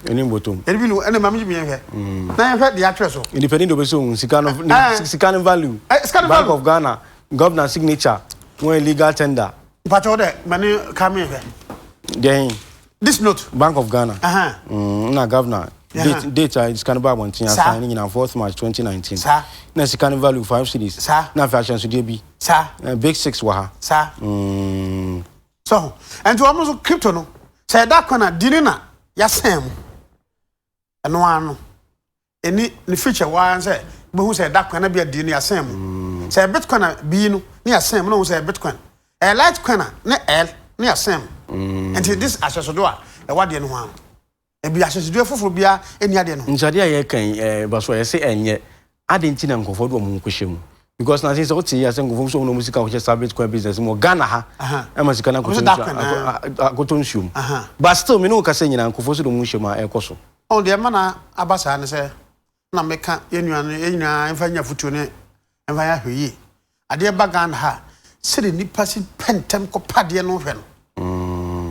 Ɛni bɔtɔm. Ɛni bi no ɛna maame gye mi yɛn hwɛ. Na yɛn hwɛ deɛ atwerɛ so. Independent de obesi ohun sika no sika no value. Sika no Bank value. of Ghana governor signature wɔn legal tender. Mpatsɔ dɛ mɛ ne ka mi hwɛ. Deɛ This note. Bank of Ghana. Na governor date a sika no ba abɔnten asan ne nyinaa 4th March 2019. Saa. Na sika no value 5 cedis. Saa. Na afei ahyɛnsodeɛ bi. Saa. Big six wɔ ha. Saa. So nti wɔn nso crypto no sɛ ɛda kwan a di ne na yasɛn mu ɛno ara no ɛni ne feature waa sɛ bɛhu sɛ ɛda kwan na bi a di no yasɛn mu sɛ Bitcoin a bii no ne yasɛn mu na ohun sɛ Bitcoin ɛyɛ Litecoin a ne L ne yasɛn mu. Nti this ahyɛnsodeɛ a ɛwɔ adeɛ no ho ano ebi ahyɛnsodeɛ foforɔ biara ɛni adeɛ no ho. Nti adeɛ a yɛka yi ba so a yɛsɛ ɛnyɛ ade nti na nkurɔfoɔ de wɔn ho kɔhyɛ mu, because na sɛ wote yi a sɛ nkurɔfoɔ nso wɔn na wɔn sika kɔhyɛ saa Bitcoin business mu wɔ Ghana ha ɛma sika no Ɔmo sɛ akɔtɔ dark nsuo coin, akɔtɔ nsuo mu, but still me ne wo kasa nyinaa nkurɔfoɔ nso de wɔn ho hyɛ mu a ɛkɔ so. Ɔn deɛ ɛma na aba saa ne sɛ na meka yɛn nua no yɛn nyinaa mfa nya fotuo ne mfa yɛ ahwɛ yie. Adeɛ ba Ghana ha sɛde nipa si pɛ ntɛm kɔpa adeɛ no hwɛ no,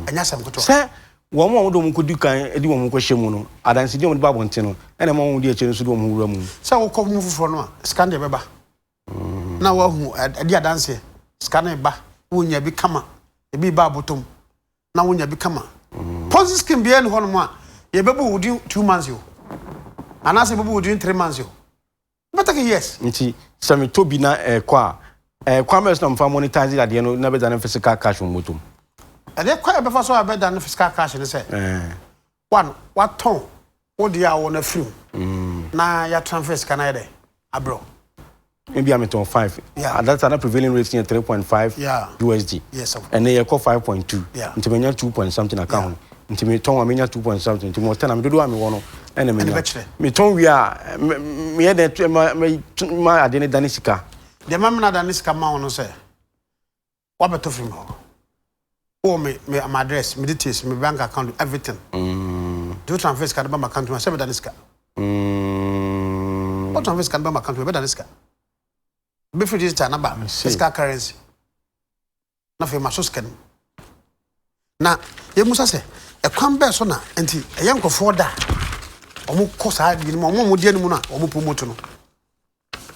ɛnyɛ asɛm ketewa. Sɛ wɔn a wɔde wɔn kɔdi kan de wɔn kɔhyɛ mu no, adansedie a wɔde ba abɔnten no ɛna ɛma wɔn di akyire nso de wɔn ho wura mu. Sɛ wokɔ mu foforɔ no a, sika no deɛ bɛba na woahu ɛdi adanseɛ. Sika no ba, wonya bi kama, ebi ba abotom na wonya bi kama. Ponzi scheme biara ni hɔnom a yɛbɛbu wo din 2 months o anaasɛ yɛbɛbu wo din 3 months o, bɛtake years. Nti sɛ metɔ bi na ɛkɔ a kwan bɛyɛ so na mfa monetize adeɛ no na bɛda no physical cash wɔ motom? Ɛdeɛ kwan a ɛbɛfa so a ɛbɛda no physical cash ne sɛ one, watɔn wo deɛ a wɔ no afiri mu na yɛatransfer sika no ayɛ dɛ abrɛ wo. Maybe I'm metɔn five. At that time na prevailing rate yɛ 3.5 USD. Ɛnɛ yɛkɔ 5.2. Nti menya two point something aka ho. Nti metɔn a menya two point something, nti mewɔ 10 a me dodoɔ a mewɔ no ɛna menya. Bɛkyerɛ. Metɔn wie a meyɛ dɛ ma adeɛ no dane sika? Deɛ ma mena da ne sika ma wo no sɛ woabɛtɔ firi me hɔ, wowɔ me address, me details, me bank account, everything. Nti wo transfer sika no ba ma account mu a sɛ bɛda ne sika. Wo transfer sika no ba ma account mu a, bɛda ne sika bɛfiri digital na ba see. Physical currency na afei ma so sika no mu na yɛmusa sɛ ɛkwan bɛɛ so na nti ɛyɛ nkurɔfoɔ da a ɔmo kɔ saa deɛ no mu, ɔmo a ɔmo di anim no a ɔmo promote no.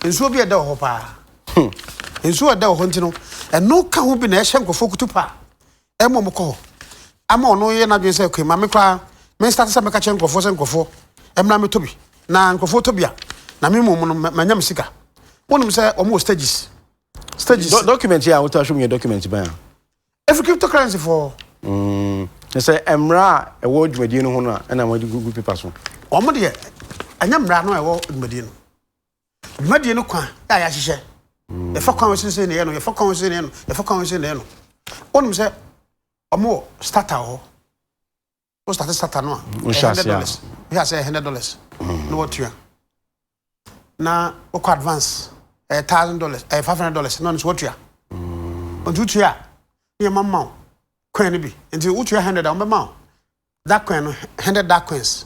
Nsuo bi a ɛda wɔ hɔ paa, nsuo a ɛda wɔ hɔ nti no ɛno ka ho bi na ɛhyɛ nkurɔfoɔ kutu pa ɛma ɔmo kɔ hɔ ama ɔno yɛ n'adwene sɛ okay, maame koraa me start sɛ mɛka kyerɛ nkurɔfoɔ sɛ nkurɔfoɔ ɛmra me tɔ bi na nkurɔfoɔ tɔ bi a na me mmom no manya me sika. Wonim sɛ ɔmo wɔ stages stages. Document yi a wotɔ ahwɛ mu yɛ document bɛn a? Ɛfiri cryptocurrency foɔ. Na sɛ mmara a ɛwɔ dwumadie no ho no a ɛna wɔde gugu paper so? Wɔn deɛ ɛnyɛ mmara no a ɛwɔ dwumadie no, dwumadie no kwan a yɛahyehyɛ, yɛfa kwan sese na yɛ no, yɛfa kwan sese na yɛ no, yɛfa kwan sese na yɛ no. Wonim sɛ ɔmo wɔ starter wɔ hɔ. Wo start starter no a Wohyɛ ɛyɛ hundred ase a. dollars. Wohyɛ ase ɛyɛ $100 na watua na wokɔ advance ɛyɛ $1,000, ɛyɛ $500 na ɔno nso watua. Nti wotua a ne yɛ ma ma wo coin no bi. Nti wotua 100 a, wɔbɛma wo that coin no, 100 that coins.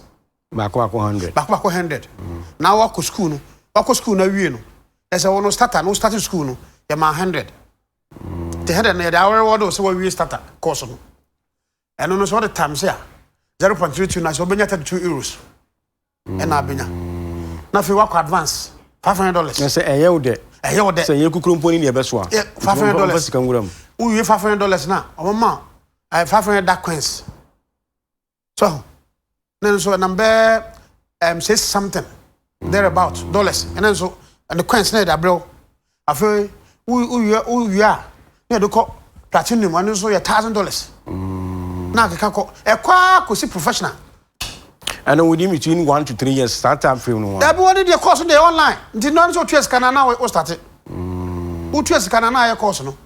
Baako baako 100. Baako baako 100. Na wakɔ school no, wakɔ school no awie no, ɛsɛ wo no starter no, wo start school no yɛma 100. Nti 100 no yɛde awɔrewɔ de wo sɛ wawie starter course no. Ɛno no sɛ wɔde times a 0.32 na sɛ wobɛnya €32 ɛna abɛnya. Na afei wakɔ advance, $500. Na sɛ ɛyɛ wo dɛ. Ɛyɛ wo dɛ. Sɛ ɛyɛ kukuro mpo ne deɛ ɛbɛso a. Yeah, $500. Sika nwura mu. Wowie $500 na ɔmama 500 dark coins so ne nso ɛnam bɛɛ six something there about dollars. Ɛne nso ɛne coins na yɛde abrɛ wo. Afei wowie a na yɛde kɔ platinum, ɛno nso yɛ $1,000 na akeka kɔ ɛkɔ a kɔsi professional. Ɛno within between 1 to 3 years saa time frame no. Dabi, wɔde deɛ course deɛ online nti no nso wotua sika na na wo start. Wotua sika na na ayɛ course no,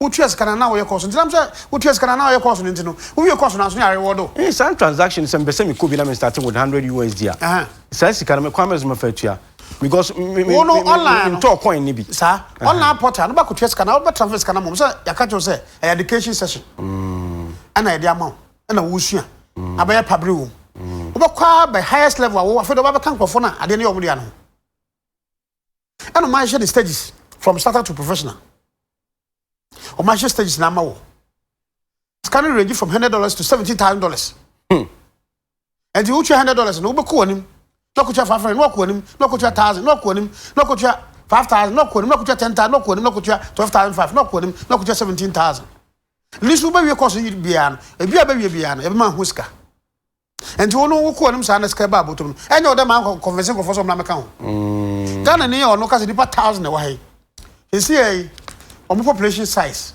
wotua sika na na woyɛ course nti nam sɛ wotua sika na na woyɛ course no nti no wowie course no aso ne arewɔ do. Saa transaction sɛ mpɛ sɛ mekɔ bi na me start with 100 USD a, saa sika no kwan bɛ so mɛfa atua? Because me Wo no online no. ntɔɔ coin ni bi. Saa online portal no bɛkɔtua sika na wobɛ transfer sika no mmom sɛ yɛaka kyerɛ wo sɛ ɛyɛ education session ɛna yɛde ama wo ɛna wosua abɛyɛ pabere wɔ mu. Wobɛkɔ a bɛ highest level a wo afei de wobɛbɛka nkurɔfoɔ no a adeɛ no yɛ ɔmo dea no ho ɛna ɔma ahyehyɛ the stages from starter to professional. Ɔma ahyehyɛ stages na ama wo. Sika no range from $100 to $17,000. Nti wotua $100 no, wobɛkɔ w'anim na wakɔtua 500, na wakɔ w'anim na wakɔtua 1,000, na wakɔ w'anim na wakɔtua 5,000, na wakɔ w'anim na wakɔtua 10,000, na wakɔ w'anim na wakɔtua 12,500, na wakɔ w'anim na wakɔtua 17,000. Ne nso wobɛwie course yi biara no, ebi a bɛwie biara no, yɛbɛma ho sika. Nti wo no wokɔ w'anim saa na sika ba abɔtɔm no, ɛnyɛ wo dɛ maa convince nkurɔfoɔ sɛ ɔmmra mmɛka ho. Ghana ni a ɔno ka sɛ nipa 1,000 na ɛwɔ ha yi. Seesei yi, wɔn population size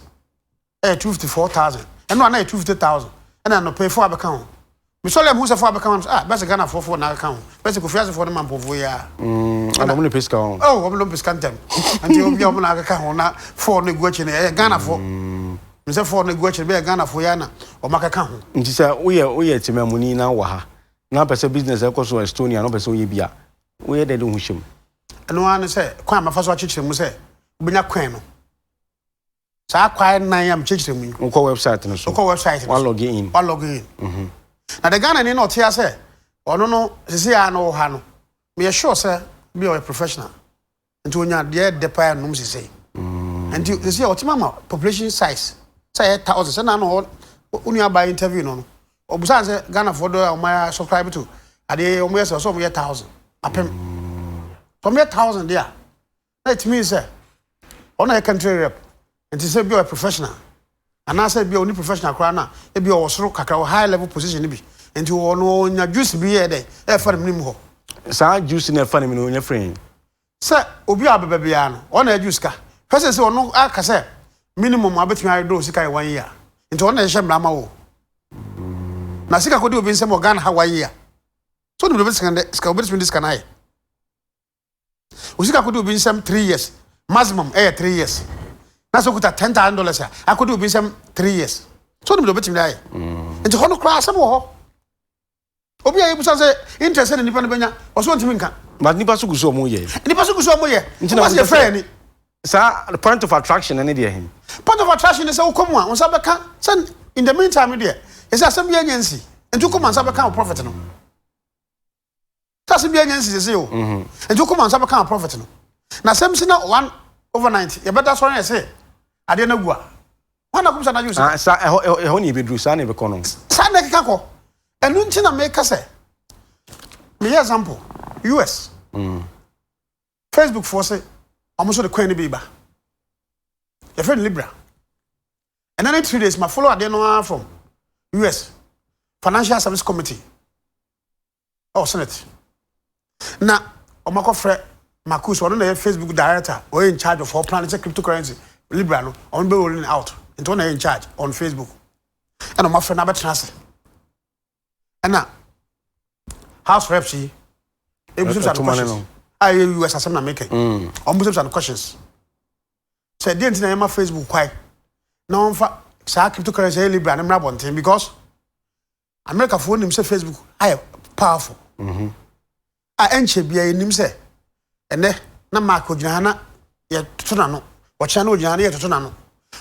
ɛyɛ 254,000. Ɛno a na yɛ 250,000. Ɛna anɔpa yi four abɛka ho. Mesɔre a mehu sɛ four abɛka ho, ah, bɛsɛ Ghanafoɔ four na aka ho. Bɛsɛ Kofi Asefoɔ ne Mampɔnfoɔ yi a. Ɛna wɔn na pɛ sika ho. Oh, wɔn na pɛ sika ntɛm. Nti obi a wɔn na akeka ho na four no egu akyi no ɛyɛ Ghanafoɔ. Mesɛ four no egu akyi no bɛyɛ Ghanafoɔ yi a na wɔn akeka ho. Nti sɛ woyɛ temamuni na wɔ ha na pɛ sɛ business ɛkɔ so wɔ Estonia na wopɛ sɛ woyɛ bi a, woyɛ dɛ de wo ho hyɛ mu? Ɛno ara ne sɛ kwan a mɛfa so akyekyere mu sɛ wobɛnya kwan no. Saa kwan nan a mekyerɛkyerɛ mu yi. Wokɔ website no so. Wokɔ website no so. Wa log in. Wa log in. Na the Ghana ni na ɔte ase ɔno no sisi a no wɔ ha no. Meyɛ sure sɛ bi a ɔyɛ professional. Nti onya deɛ ɛdɛ paa nom sisi. Nti sisi a ɔte ma population size sɛ ɛyɛ thousand sɛ na no wo nua ba interview no no. Ɔbusa sɛ Ghana foɔ do a ɔmo ayɛ subscribe to adeɛ ɔmo yɛ sɛ ɔsɛ ɔmo yɛ 1,000 apem. Ɔmo yɛ 1,000 deɛ a na it means sɛ ɔno yɛ country rep. Nti sɛ bi ɔyɛ professional anaasɛ bi a ɔni professional koraa na ebi ɔwɔ soro kakra wɔ high level position bi nti ɔno ɔnya juice bi yɛ dɛ ɛfa ne mu hɔ. Saa juice na ɛfa ne mu no ɔnya firi. Sɛ obi a ɔbɛba biara no ɔna yɛ juice ka fɛsɛ sɛ ɔno aka sɛ minimum abɛtumi ayɛ do sika yɛ 1 year nti ɔno na ɛhyɛ mmara ma wo na sika kɔdi obi nsɛm wɔ Ghana ha 1 year so ɔno de sika obɛtumi de sika no ayɛ osika kɔdi obi nsɛm 3 years maximum ɛyɛ 3 years na sɛ okuta $10,000 a akɔdi obi nsɛm 3 years so ɔno de obɛtumi de ayɛ nti hɔ no koraa asɛm wɔ hɔ obi a yɛbusa sɛ interest ne nipa no bɛnya ɔso ntumi nka. But nipa so gu so ɔmo yɛ. Nipa so gu so ɔmo yɛ. Nti na wɔn yɛ fɛ yɛ ni. Saa point of attraction ne deɛ hin. Point of attraction ne sɛ wokɔ mu a wɔn nsa bɛka sɛ in the meantime deɛ yɛsɛ asɛm bi anya nsi nti wokɔ mu a nsa bɛka wɔ profit no. Sɛ asɛm bi anya nsi sese o. Nti wokɔ mu a nsa bɛka wɔ profit no. Na asɛm si na one overnight yɛbɛda sɔrɔ yɛ sɛ adeɛ no agu a. Wɔn na kɔm sɛ anadwo si. Saa ɛhɔ ɛhɔ ne ebeduru saa na ebɛkɔ no. Saa na ɛkeka kɔ. Ɛnu nti na meka sɛ meyɛ example US. Facebook foɔ sɛ ɔmo nso de coin no bi ba. Yɛfrɛ no Libra. Ɛna ne 3 days ma follow adeɛ no ara from US Financial Service Committee ɛwɔ Senate. Na ɔmo akɔfrɛ Marcus, ɔno na yɛ Facebook director, ɔyɛ in charge of all plan sɛ cryptocurrency Libra no ɔno bɛ rolling out nti ɔno na yɛ in charge on Facebook. Ɛna ɔmo afrɛ no abɛtena ase. Ɛna House reps yi ebisabisa no questions a ɛyɛ US asɛm na meka yi. Ɔmo bisabisa no questions sɛ deɛ nti na yɛma Facebook kwae na wɔmfa saa cryptocurrency ɛyɛ Libra no mmra abɔnten because Americafoɔ nim sɛ Facebook ayɛ powerful a ɛnkyɛ bia yɛnim sɛ ɛnɛ na Mark ogyina ha na yɛtoto n'ano, ɔkyena na ogyina ha na yɛtoto n'ano.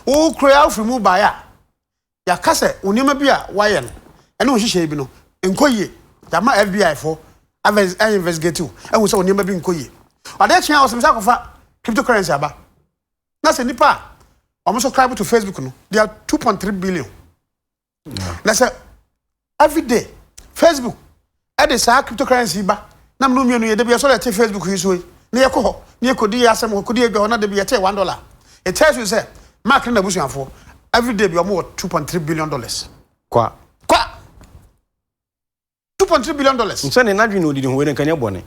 Wo kura yɛ afiri mu baeɛ a yɛaka sɛ wo nneɛma bi a wayɛ no ɛne wo nhyehyɛe bi no nkɔ yie, yɛama FBI foɔ investigate wo ɛhu sɛ wo nneɛma bi nkɔ yie. Ɔde kyea a ɔsɛm sɛ akɔfa cryptocurrency aba na sɛ nipa a ɔmo subscribe to Facebook no they are 2.3 billion. Na sɛ every day Facebook ɛde saa cryptocurrency ba na menu mmienu yɛ debi yɛsɔrɔ yɛte Facebook yi so yi na yɛkɔ hɔ na yɛkɔdi yɛ asɛm kɔdi yɛ dwa hɔ na debi yɛte $1, it tells you sɛ Mark ne n'abusuafoɔ every day bi ɔmo wɔ $2.3 billion. Kwa. Kwa $2.3 billion. Nsɛ ne n'adwene na odidi ho wei ne nkanyɛ bɔne.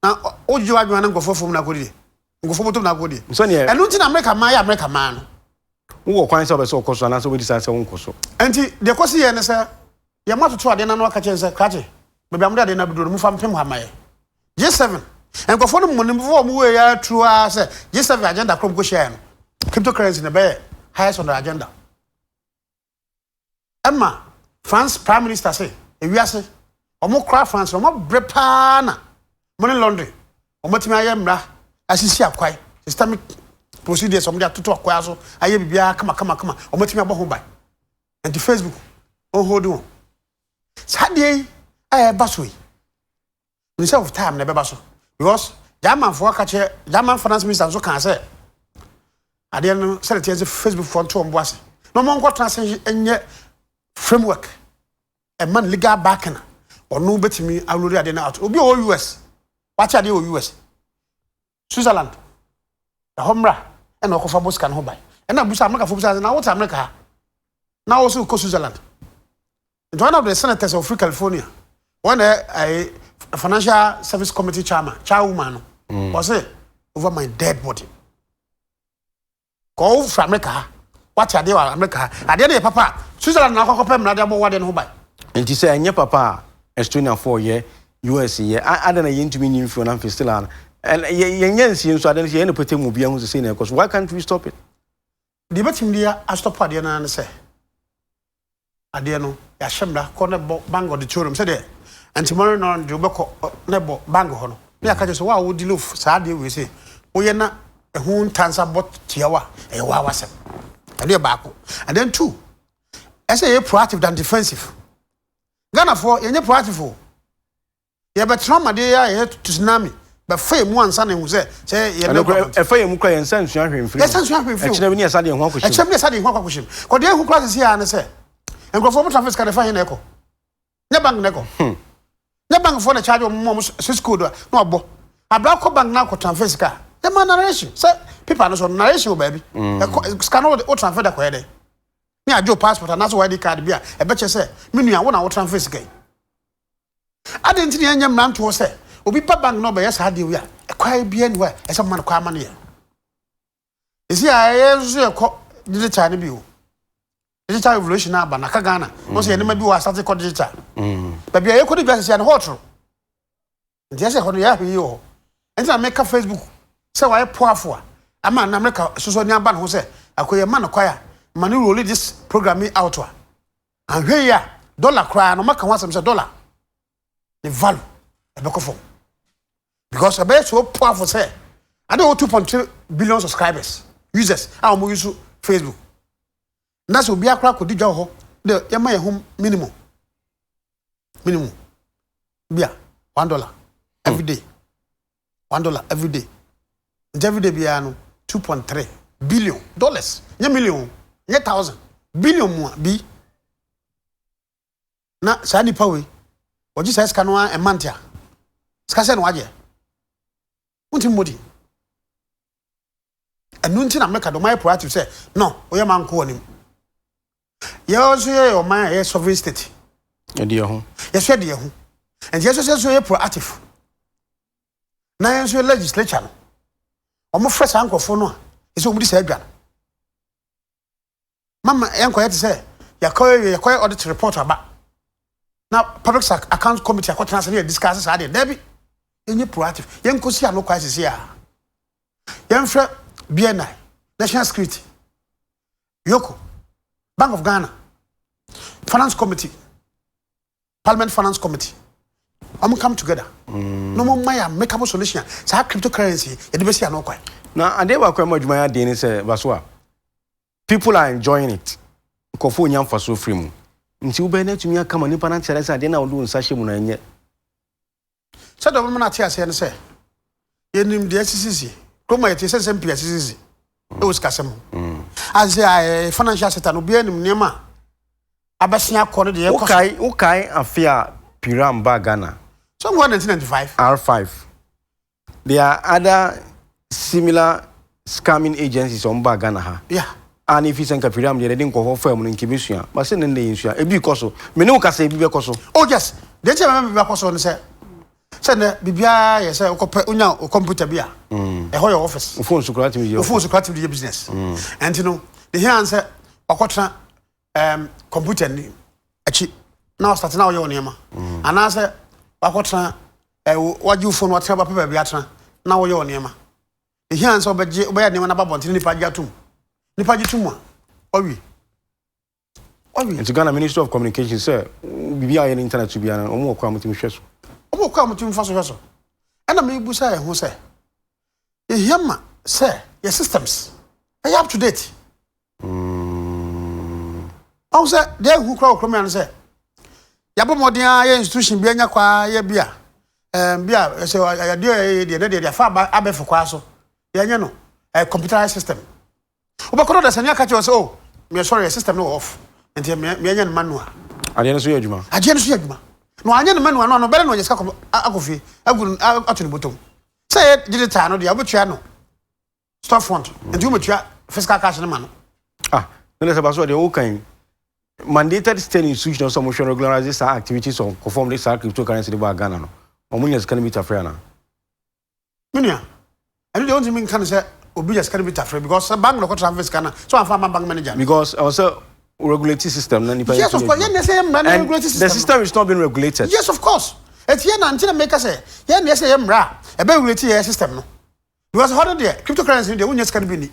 Na wogye w'adwene na nkurɔfoɔ fam na akɔdie nkurɔfoɔ bɔtɔm na akɔdie. Nsɛ neɛ. Ɛno nti na Amerika man yɛ Amerika man no. Wowɔ kwan sɛ wobɛ sɛ wokɔ so anaasɛ wobɛdi saa sɛ wonkɔ so. Nti deɛ kɔsi yɛ ne sɛ yɛn mo atoto adeɛ n'ano aka kyɛn sɛ krakye baabi a mo de adeɛ no abɛduro no mo fa mpem ha ma yɛ G7 nkurɔfoɔ no mmɔnimfoɔ a wɔn wɔ yɛ aturo ara sɛ G7 agenda korom kɔ hyia yɛ no cryptocurrency na ɛbɛyɛ highest on the agenda. Ɛma France prime minister sɛ ewiase wɔn kora France wɔn abrɛ paa na money laundering wɔn atumi ayɛ mmara asisi akwae systemic procedures wɔn de atoto akwae so ayɛ biribiara kama kama kama wɔn atumi abɔ ho ban nti Facebook wɔn hold wɔn saa deɛ yi a ɛba so yi instead of time na ɛbɛba so because Germanfoɔ aka kyerɛ German finance minister nso kaa sɛ adeɛ no sɛde teɛ sɛ Facebook foɔ nto wɔn bo ase na wɔn nkɔtena ase nyɛ framework ɛma no legal backing a ɔno bɛtumi a roll adeɛ no out. Obi a ɔwɔ US, wate adeɛ wɔ US, Switzerland, ɛhɔ mmra ɛna ɔkɔfa bɔ sika no ho ban. Ɛna busa Amerikafoɔ, busa sɛ, na wote Amerika ha na wo so kɔ Switzerland? Nti one of the senators of Free California, wɔn na ɛyɛ Financial Service Committee chairman, chairwoman no, ɔsɛ, "Over my dead body." Kɔ wo firi Amerika ha, wate adeɛ wɔ Amerika ha, adeɛ no yɛ papa a, Switzerland na akɔkɔpɛ mmara de abɔ wadeɛ no ho ban. Nti sɛ ɛnyɛ papa a Estoniafoɔ yɛ, US yɛ, ada na yɛntumi nyi mfiri na mfi still a yɛnyɛ nsie nso ade no sɛ yɛn ne pɛtɛ mu obiara ho sɛ na ɛkɔ so. Why can't we stop it? Deɛ bɛtumi de a stop adeɛ no ara ne sɛ adeɛ no yɛahyɛ mmara kɔ ne bɔ bank auditorium sɛdeɛ antimɔre no de wobɛkɔ ne bɔ bank hɔ no, ne yɛaka kyerɛ sɛ wo a wodi loaf saa adeɛ wei sɛ woyɛ na ɛho ntansa bɔ tia wo a, ɛyɛ waa wasɛm. Ɛno yɛ baako. And then two, ɛsɛ yɛyɛ proactive than defensive. Ghanafoɔ, yɛnyɛ proactive o. Yɛbɛtena amadeɛ a yɛyɛ tsunami bɛfa yɛ mu ansa na ehu sɛ yɛ ɛno kora ɛfa yɛn mu kora, yɛn nsa nsua hwee mfiri. Yɛnsa nsua hwee mfiri. Ɛkyerɛ bi ne yɛsa de yɛn ho akɔhyɛ. Ɛkyerɛ bi ne yɛsa de yɛn ho akɔhyɛ mu. Kɔdeɛ ehu kora sisi a ne sɛ nkurɔfoɔ mo transfer sika de fa yɛn na ɛkɔ nyɛ bank na ɛkɔ nyɛ bank foɔ na charge wɔn mu wɔn swiss code a na wabɔ abira kɔ bank na akɔ transfer sika. Yɛ ma narration sɛ paper no so narration wɔ baabi ɛkɔ sika no, wo transfer da kɔyɛ dɛ ne agye o passport anaasɛ wɔ ID card bi a ɛbɛkyɛ sɛ me nua wo na wo transfer sika yi. Adi nti na yɛnyɛ mmerantoɔ sɛ obi ba bank na ɔbɛyɛ saa adeɛ wi a, ɛkwan biara ni hɔ a ɛsɛ mma no kwan ama no yɛ. Esi a yɛn nso yɛkɔ digital no bi o, digital revolution aba na ka Ghana wɔn sɛ yɛn nneɛma bi wɔ asate kɔ digital. Baabi a yɛkɔ de dwa sisi a no hɔ toro, nti ɛsɛ hɔ no yɛ ahwɛ yie wɔ hɔ. Nti na meka Facebook sɛ wayɛ powerful a ama na Amerika soso ni aba ne ho sɛ akɔyɛ ma no kwan a ma no roll this program yi out a, ahwɛ yi a dollar koraa no maka ho asɛm sɛ dollar ne value ɛbɛkɔ fam, because ɛbɛyɛ so powerful sɛ ade wɔ 2.3 billion subscribers, users a wɔn use Facebook, na sɛ obi akora akɔdi dwa wɔ hɔ de yɛma yɛn ho minimum bia $1 every day, $1 every day, nti every day biara no $2.3 billion, nyɛ million, nyɛ thousand, billion mu a bi na saa nipa wei wɔgye saa sika no a ɛmante a sika sɛ na wagye wontumi mmɔdi. Ɛno nti na mɛka de ɔman yɛ proactive sɛ no woyɛ ma nko anim. Yɛ nso yɛ ɔman a yɛ sovereign state. Yɛde yɛ ho. Yɛsɔ yɛde yɛ ho, nti yɛsɔ sɛ nso yɛ proactive na yɛn nso yɛ legislature no, wɔn fɛ saa nkurɔfoɔ no a ɛsɛ wɔn di saa adwa no mama yɛn nkɔyɛ te sɛ yɛkɔ audit report aba na Public Account Committee akɔtena ase ne yɛ discuss saa deɛ. Dɛbi, yɛnyɛ proactive, yɛn kɔ si ano kwan sisi a yɛnfrɛ BNI, National Security, EOCO, Bank of Ghana, Finance Committee, Parliament Finance Committee, wɔn come together na wɔn mma yɛ amicable solution a saa cryptocurrency yɛde bɛsi ano kwan. Na adeɛ baako a ɛma adwuma yɛ aden ne sɛ baso a people are enjoying it, nkɔfoɔ nya mfasoɔ firi mu, nti wobɛyɛ no atumi aka ma nipa no akyerɛ sɛ adeɛ no a wode wo nsa hyɛ mu no ɛnyɛ. Sɛdeɛ ɔbɛma no ate aseɛ no sɛ yɛnim deɛ asisisi kurom a yɛte sɛ nsɛm pii asisisi ɛwɔ sikasɛm ho ase sɛ financial sector no, obiara nim nneɛma a abɛsen akɔ no deɛ ɛkɔ so. Wokae afe a Piram ba Ghana? Somewhere 1995. R5. There are other similar scamming agencies a wɔn ba Ghana ha. A ne fi sɛ nka Piram deɛ yɛde nkɔfɔ fam no nka ebesua. Ba sɛ ne nne yɛ nsua. Ebi kɔ so. Me ne wo kasa, ebi bɛkɔ so. Oh yes, deɛ nti a mɛma biribi akɔ so no sɛ nnɛ biribiara yɛ sɛ wokɔpɛ wonya wo computer bi a ɛhɔ yɛ office. Wo phone so koraa tumi yɛ. Wo phone so koraa tumi de yɛ business. Ɛnti no de hia sɛ wakɔtena computer ni akyi na ɔstart na ɔyɛ wo nneɛma, anaasɛ wakɔtena wagye wo phone, watena wapɛ baabi atena na wɔyɛ wo nneɛma. De hia sɛ wobɛgye wobɛyɛ nneɛma no aba abɔnten, nipa gye atom, nipa gye tom a ɔwie ɔwie. Nti Ghana Ministry of Communication sɛ biribi a yɛ no internet so biara no, wɔn wɔ kwan a wɔtumi hwɛ so. Wɔn kɔ a wɔtumi fa so hwɛ so. Ɛna mebusa yɛn ho sɛ ehia ma sɛ yɛ systems ɛyɛ up to date. Ɔho sɛ deɛ ehu kora wɔ kurom ya no sɛ yɛabɔ mmɔden a yɛ institution bi anya kwaa yɛ bi a bi a sɛ adeɛ a yɛyɛ deɛ ne deɛ afa aba abɛfo kwaa so yɛnyɛ no computerized system. Wobɛkɔ no dasani aka kyerɛ sɛ, "Oh, meyɛ sorry, yɛ system no wɔ off, nti meyɛnyɛ no manual." Adeɛ no so yɛ adwuma. Adeɛ no so yɛ adwuma. Na wanyɛ no manual no a, no ɔbɛdɛ na ɔnya sika kɔ akɔ fie agu no ato ne bɔtɔm. Sɛ ɛyɛ digital no deɛ wobɛtua no store front nti wobɛtua physical cash no ma no. Ah, ne sɛ baso deɛ woka yi mandated state institution sɛ wɔhwɛ regularize saa activities of kɔfɔm de saa cryptocurrency de baa Ghana no wɔn nya sika no bi tafere anaa? Me nua, ɛno deɛ wontumi nka no sɛ obi nya sika no bi tafere because sɛ bank na ɔkɔ transfer sika no a, sɛ wamfa amma bank manager no. Because ɛwɔ sɛ regulate system na nipa Yes of course, yɛn na ɛsɛ yɛ mmara na regulate system. The system is not being regulated. Yes of course, eti yɛn na nti na meka sɛ yɛn na ɛsɛ yɛ mmara a ɛbɛ regulate yɛ system no because hɔ no deɛ cryptocurrency no deɛ wonya sika no bi ni.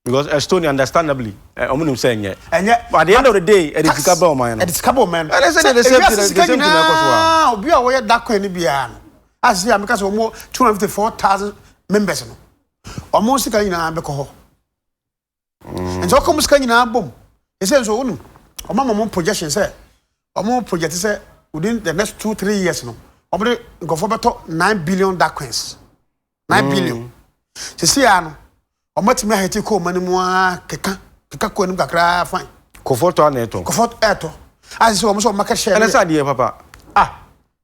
Because Estonia understandably ɔmo nim sɛ ɛnyɛ. Ɛnyɛ. But at the end of the day ɛde sika ba ɔman no. Ɛde sika ba ɔman no. Ɛne sɛ the same thing the same thing na ɛkɔ so a. Obi a wɔyɛ da coin no biara no a sisi a meka sɛ wɔn 254,000 members no wɔn sika nyinaa bɛkɔ hɔ. Nti ɔkɔ wɔn sika nyinaa bom. Ɛsɛ nso wɔn wɔn ama wɔn projection sɛ wɔn project sɛ within the next 2-3 years no wɔn de nkurɔfoɔ bɛtɔ 9 billion dark coins. 9 billion. Sisi a no wɔn atumi ahete kɔɔ ɔman no mu ara keka keka kɔɔ anim kakraa fine. Kɔfɔ tɔ ana ɛtɔ. Kɔfɔ ɛtɔ. A sisi wɔn sɛ wɔn market share. Ɛnɛ sɛ adeɛ papa. Ah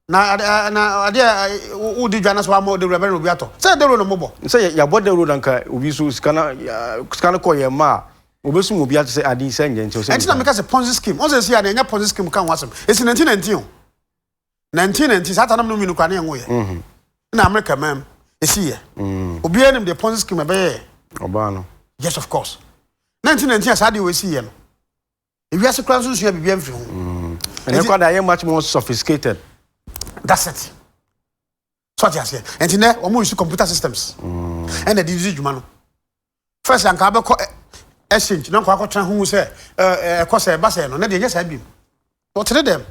na na adeɛ wodi dwa na so ama dawuro bɛrɛ na obi atɔ sɛ dawuro na mo bɔ. Sɛ yabɔ dawuro na nka obi so sika na sika no kɔ yɛ mma a obesum obi ate sɛ ade sɛ nyɛ nkyɛn sɛ. Ɛnti na meka sɛ Ponzi scheme wɔn sɛ esi a na ɛnyɛ Ponzi scheme ka ho asɛm esi 1919 o 1919 saa tanam no mmienu kora ne yɛn yɛ na America mam esi yɛ obiara nim deɛ Ponzi scheme ɛbɛyɛ. Ɔbaa no. Yes of course, 1919 a saa deɛ wɔ esi yɛ no ewiase kora nso nsua biribi amfiri ho. Ɛnɛ kora de ayɛ much more sophisticated. That's it. So ate aseɛ nti nɛ wɔn use computer systems ɛna de di dwuma no. First anka abɛkɔ exchange na nkɔ akɔtena ho sɛ ɛɛ ɛkɔ sɛ ɛba sɛ no ne deɛ nyɛ saa bi mu wɔtene dɛm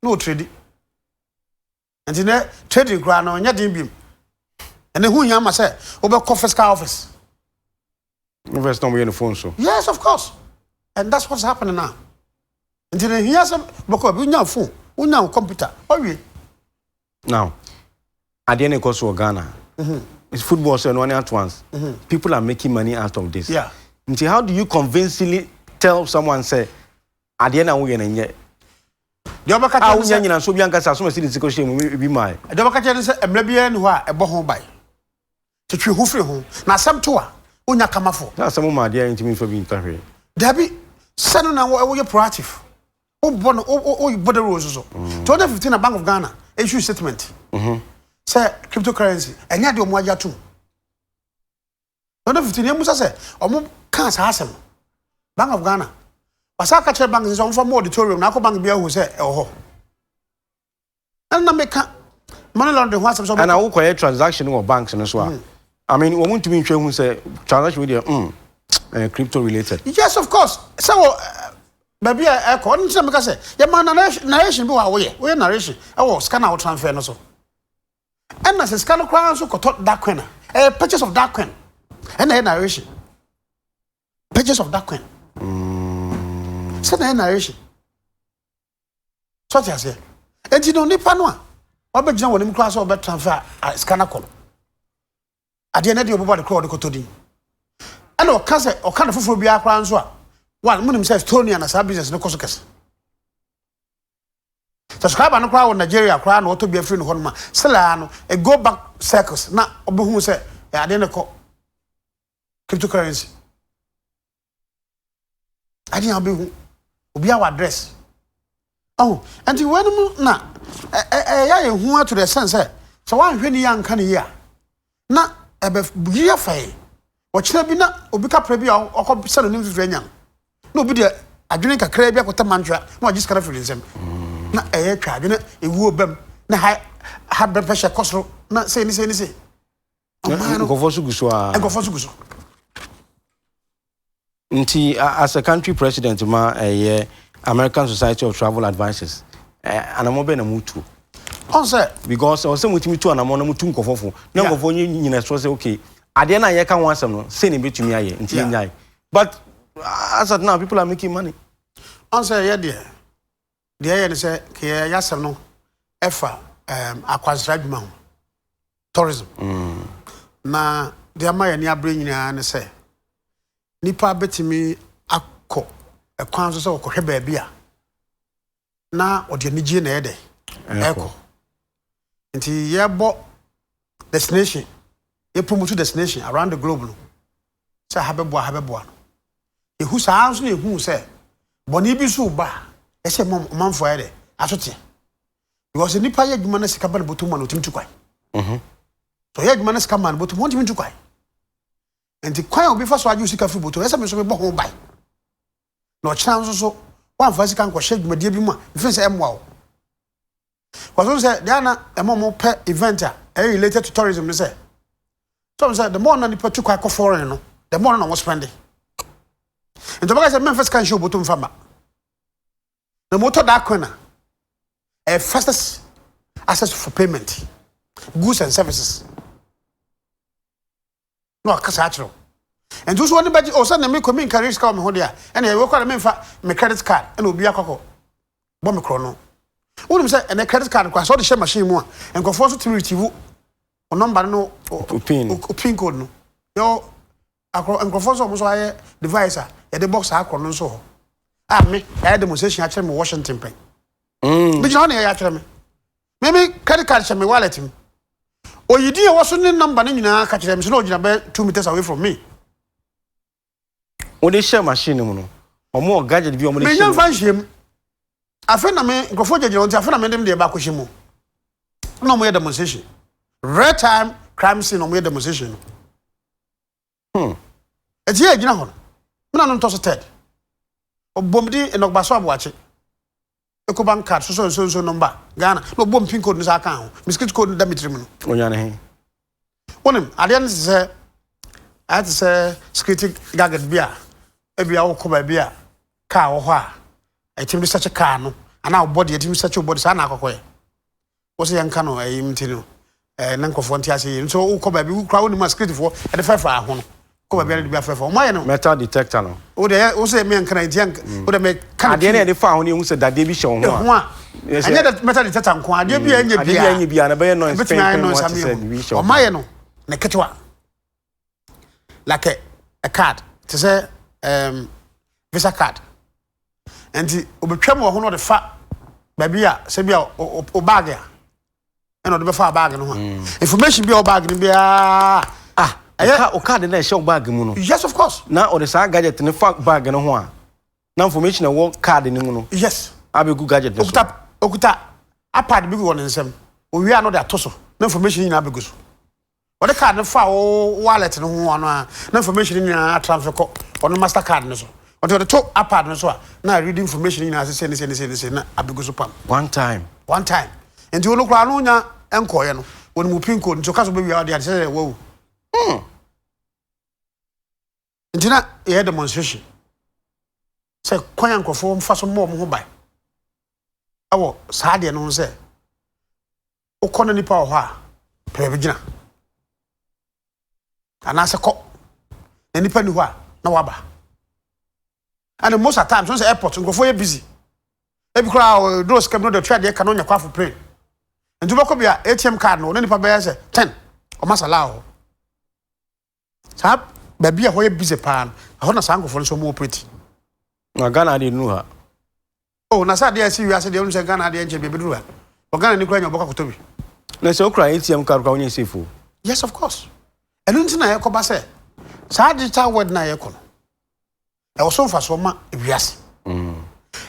na wɔtrade nti nɛ trading koraa no nyɛ den bi mu ɛnɛ ho hia ma sɛ wobɛkɔ physical office. First na wɔyɛ no phone so. Yes of course, and that's what's happening now. Nti ne hia sɛ bɛkɔ bi wonya phone wonya computer ɔwie. Now adeɛ no ɛkɔ so wɔ Ghana. It's football so ɛno at once. People are making money out of this. Nti how do you convincingly tell someone say adeɛ na woyɛ no nyɛ? Deɛ ɔbɛka A kyerɛ ne wonya sɛ nyina nso obi ankasa asoma si ne sika hyɛ mu ebi maa. Deɛ ɔbɛka kyerɛ ne sɛ mmerɛ biara ni hɔ a ɛbɔ ho ban. Twetwe ho firi ho na asɛm to a wonya kamafo. Na asɛm ma adeɛ ntumi nfa bi nka hwee. Dabi sɛ no na woyɛ proactive wobɔ no wobɔ the rules so. 2015 na Bank of Ghana issue statement sɛ cryptocurrency ɛnyɛ adeɛ ɔmo agye atom. 2015 yɛn musa sɛ ɔmo kaa saa asɛm Bank of Ghana wasa aka kyerɛ bank sɛ ɔmo fa mo auditorium na akɔ bank bi ahu sɛ ɛwɔ hɔ. Ɛna meka money laundering ho asɛm sɛ ɛna wokɔyɛ transaction wɔ banks no so a, I mean wɔn ntumi nhwɛ hu sɛ transaction wi deɛ crypto related. Yes of course, sɛ wɔ baabi a ɛkɔ ɔno ntina meka sɛ yɛma narration bi wɔ a woyɛ narration ɛwɔ sika no a wo transfer no so ɛna sɛ sika no koraa nso kɔtɔ dark coin a ɛyɛ purchase of dark coin ɛna ɛyɛ narration purchase of dark coin sɛ na ɛyɛ narration so ɔte aseɛ. Enti no nipa no a wabɛgyina wɔn anim koraa sɛ ɔbɛ transfer a sika no akɔ no adeɛ no deɛ ɔbɛbɔ ade koraa ɔde kɔtɔ din ɛna ɔka sɛ ɔka no foforɔ biara koraa nso a one mo nim sɛ Estonia na saa business no kɔ so kɛse. Subscriber no koraa wɔ Nigeria koraa na ɔtɔ bi afiri no hɔ nom a still no it go back circles na ɔbɛhu sɛ adeɛ no kɔ cryptocurrency adeɛ a ɔbɛhu obi awɔ address ɔho. Nti wɔn na ɛyɛ ayɛ hu ato the sense sɛ sɛ wɔanhwɛ ne yie anka ne yie a na ɛbɛ yi afa yɛ ɔkyerɛ bi na obi kapra bi a ɔkɔ sɛ no ne mfifiri anya no na obi de adwene kakra bi akɔtɛ mantwa na wagye sika no afiri ne nsam na ɛyɛ twa adwene ewuo bɛm na ha ha blood pressure kɔ soro na sei ne sei ne sei. Ɔman no nkɔfoɔ so gu so a nkɔfoɔ so gu so. Nti as a country president ma ɛyɛ American Society of Travel Advisors, anamɔ bɛn na mu tu? Ɔn sɛ because ɔsɛ mutumi tu anamɔ na mutu nkɔfɔ fo na nkɔfɔ nye nyina soɔ sɛ okay adeɛ no a yɛka ho asɛm no sei na ebɛtumi ayɛ nti yɛnyae, but as at now people are making money. Ɔn sɛ yɛ deɛ ɛyɛ ne sɛ kɛyɛ yɛ asɛm no ɛfa akwansra adwuma ho, tourism, na deɛ ama yɛn ani abere nyinaa ne sɛ nipa bɛtumi akɔ ɛkwan so sɛ ɔkɔhwɛ baabi a na ɔde anigye na ɛyɛ dɛ. Ɛkɔ. Nti yɛbɔ destination, yɛ promote destination around the globe no sɛ ha bɛboa, ha bɛboa no. Yɛhu saa nso na yɛhu sɛ bɔne bi nso ba a ɛsɛ ma ɔmanfoɔ ayɛ dɛ aso teɛ. Because nipa yɛ adwuma na sika ba ne bɔtɔ mu a na ɔtumi tu kwan. So ɔyɛ adwuma na sika ma ne bɔtɔ mu ɔntumi ntu kwan. Nti kwan a obi fa so agye wo sika firi bɔtɔ mu ɛsɛ me nso mebɔ ho ban. Na ɔkyena nso so woamfa sika nkɔhyɛ dwumadie bi mu a mfiri sɛ ɛmmoa wo. Wɔso sɛ deɛ na ɛma ɔmo pɛ event a ɛyɛ related to tourism ne sɛ so sɛ the more na nipa tu kwan kɔ foreign no, the more na ɔmo spend. Nti ɔbɛka sɛ mɛmfa sika nhyɛ obotom fa ma na mo tɔ that coin a ɛyɛ fastest access for payment, goods and services, na ɔka saa kyerɛw. Nti nso wɔn bɛgye o sɛ na mi kɔ mi nkari sika wɔ mi ho deɛ a ɛna ɛwɔ kɔ na mi nfa mi credit card ɛna obi akɔkɔ bɔ mi korɔ no. Wonim sɛ ɛnɛ credit card kɔ asɛ ɔde hyɛ machine mu a, nkurɔfoɔ nso tumi retrieve o number no o pin. O pin code no. Yɛ akorɔ nkurɔfoɔ nso a wɔn nso ayɛ device a yɛde bɔ saa akorɔ no nso hɔ a me ɛyɛ demonstration akyerɛ me Washington pɛn. Bi gyina hɔ na yɛyɛ akyerɛ me credit card hyɛ me wallet mu, oyidi a ɛwɔ so ne number no nyinaa ka kyerɛ me so na ɔgyina bɛyɛ 2 meters away from me. Wode hyɛ machine no mu no, ɔmo wɔ gadget bi a ɔmo de menya hyɛ mu. Mfa nhyɛ mu. Afei na me nkurɔfoɔ gyinagyina hɔ, nti afei na me de me deɛ baako hyɛ mu na ɔmo yɛ demonstration, real time crime scene na ɔmo yɛ demonstration no. Eti yɛ gyina hɔ no, me na no ntɔ so third ɔbɔm di nnɔgbaso aboakye Ecobank card soso nso nso number Ghana na ɔbɔ pin code no saa ka ho, me security code no da me tirim no. Onya ne he? Wonim adeɛ no te sɛ ayɛ te sɛ security gadget bi a ebi a wokɔ baabi a car wɔ hɔ a ɛtumi de sɛkye car no anaa wo body, ɛtumi sɛkye wo body saa na akɔkɔyɛ wo sɛ yɛnka no ɛyi nti no ɛɛ ne nkɔfoɔ nte ase yie. Nso wokɔ baabi wokura wonim a security foɔ ɛde fɛfɛ ho no kɔ baabi a de bi afɛfɛ ɔmo ayɛ no. Metal detector no. Wo deɛ wo sɛ meɛnka na nti yɛnka wo deɛ meka no. Adeɛ no yɛde fa ho no, yɛhu sɛ dadeɛ bi hyɛ wo ho ho a a ɛnyɛ dɛ metal detector nko adeɛ bi a ɛnyɛ adeɛ bi a ɛnyɛ biara na ɛbɛyɛ noise. Ɛbɛtumi ayɛ pɛn pɛn noise mu ate sɛ ama biribi yɛhu. hyɛ wo Ɔmo ayɛ no ne ketewa like a card te sɛ Visa card, nti obetwam wɔ ho na ɔde fa baabi a sɛ bi a o bag a ɛna ɔde bɛfa bag no ho a information bi a ɔ bag no biara. Ah, ɛyɛ o card na ɛhyɛ wo bag mu no? Yes, of course. Na ɔde saa gadget no fa bag no ho a, na information a ɛwɔ card no mu no abɛgu gadget no so. Okuta iPad bi wɔ ne nsam, owie a na ɔde ato so na information nyinaa bɛgu so. Ɔde card no fa wo wallet no ho ano a, na information nyinaa transfer kɔ ɔno master card no so. Ɔde to iPad no so a, na read information nyinaa sɛ ne sɛ ne sɛ ne sɛ na abɛgu so pam. One time. One time. Nti wɔn koraa no nya nkɔɔyɛ no wɔn mu pin code, nti ɔka so bɛwia ɔde ade sɛ wɔwu. Nti na yɛyɛ demonstration sɛ kwan a nkurɔfoɔ mfa so mmɔ wɔn ho ban ɛwɔ saa adeɛ no ho sɛ wokɔ no nipa wɔ hɔ a, pɛ baabi gyina anaasɛ kɔ na nipa ni hɔ a na waba. And most of the times wɔn sɛ airport nkurɔfoɔ yɛ busy, ebi koraa ɔduro sika bi no de ɔtwa adeɛ ka na ɔnya kɔ afo plane, nti wobɛkɔ bi a ATM card no ɔne nipa bɛyɛ sɛ 10 ɔma sala wɔ hɔ. Saa baabi a hɔ yɛ busy paa no, ɛhɔ na saa nkurɔfoɔ no nso ɔmo operate. Na Ghana de nu ha? Oh, na sɛ adeɛ a ɛsi wiase deɛ, ɔno sɛ Ghana adeɛ nkyɛn bi ebɛduru ha, ɔGhana ni kura nya ɔbɛkɔ akɔtɔ bi. Na sɛ wokura ATM card kora, wonyɛ safe o. Yes, of course. Ɛno nti na yɛkɔba sɛ saa digital world na yɛkɔ no, ɛwɔ so mfasoɔ ma wiase ɛna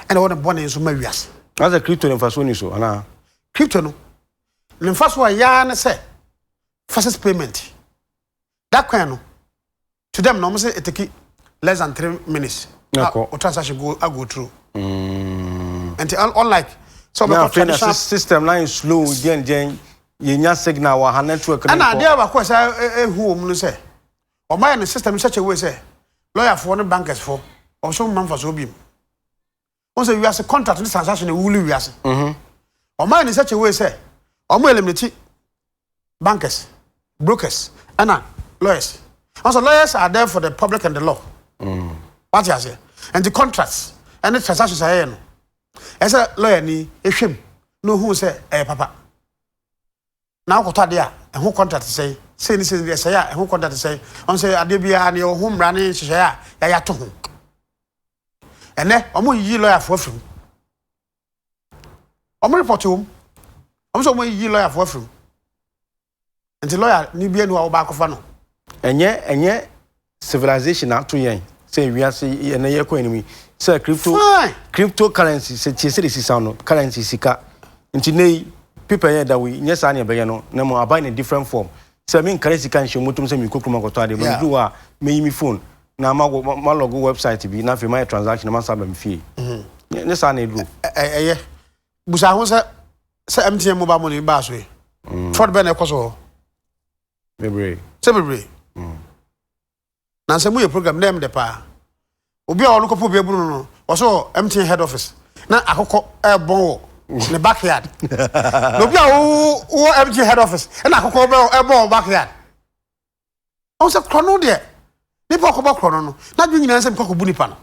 ɛwɔ ne bɔne nso ma wiase. Na sɛ crypto ne mfasoɔ ni so anaa? Crypto no ne mfasoɔ a yɛa ne sɛ fastest payment. That coin no, to them na wɔn sɛ it take less than 3 minutes Na kɔ. o transaction go through. Nti unlike sɛ Na ɔbɛkɔ afei na traditional system na yɛ slow gyɛngyɛn, yɛnya signal wɔ ha, network no ɛna nkɔ. Adeɛ baako a ɛsɛ ehu wɔ mu no sɛ ɔmo ayɛ no system in such a way sɛ lɔyafoɔ ne bankers foɔ ɔmo so mma mfasoɔ bi mu. Wɔn sɛ wiase contract ne transaction ewuli wiase. Ɔmo ayɛ no in such a way sɛ ɔmo eliminate bankers, brokers ɛna lawyers. Wɔn sɛ lawyers are there for the public and the law. Wate aseɛ? Nti contracts ɛne transactions a yɛyɛ no, ɛsɛ lawyer ni ehwɛ mu na ohun sɛ ɛyɛ papa na akɔtɔ adeɛ a ɛho contract sɛn sɛn ne sɛn ɛsɛe a ɛho contract sɛn. Ɔn sɛ adeɛ biara ne ɛwɔ ho mmara ne nhyehyɛeɛ a yɛayɛ ato ho. Ɛnɛ ɔmo yiyi lɔyafoɔ afiri mu, ɔmo report wɔm. Wɔn sɛ wɔn ayiyi lɔyafoɔ afiri mu. Nti lɔya ni bi anu a wɔba akɔfa no. Ɛnyɛ ɛnyɛ civilization na ato yɛn sɛ wiase ɛnɛ yɛkɔ anim yi sɛ crypto crypto currency sɛ tie sɛ de sisa no currency sika nti nɛ yi paper yɛ da wei nyɛ saa ne ɛbɛyɛ no na mo aba in a different form sɛ me nkare sika nhyɛ motom sɛ mekɔ kurom akɔtɔ adeɛ mɛduru hɔ a mɛyi me phone na ma ma log website bi na afei mayɛ transaction na masan aba me fie nyɛ saa na ɛduru. Ɛyɛ busa ho sɛ sɛ MTN mobile money baa so yi fraud bɛn na ɛkɔ so hɔ. Bebree. Sɛ bebree. Na sɛ moyɛ program na ɛm dɛ paa. Obi a ɔno kɔpɔ obi abunu no no, ɔsɛ wɔ MTN head office na akokɔ ɛbɔn wɔ ne backyard. Na obi a wowɔ MTN head office ɛna akokɔ ɛbɔn wɔ backyard. Ɔn sɛ korɔno deɛ, nipa ɔkɔbɔ korɔno no, n'adwene nyinaa sɛ mekɔ kɔbu nipa no.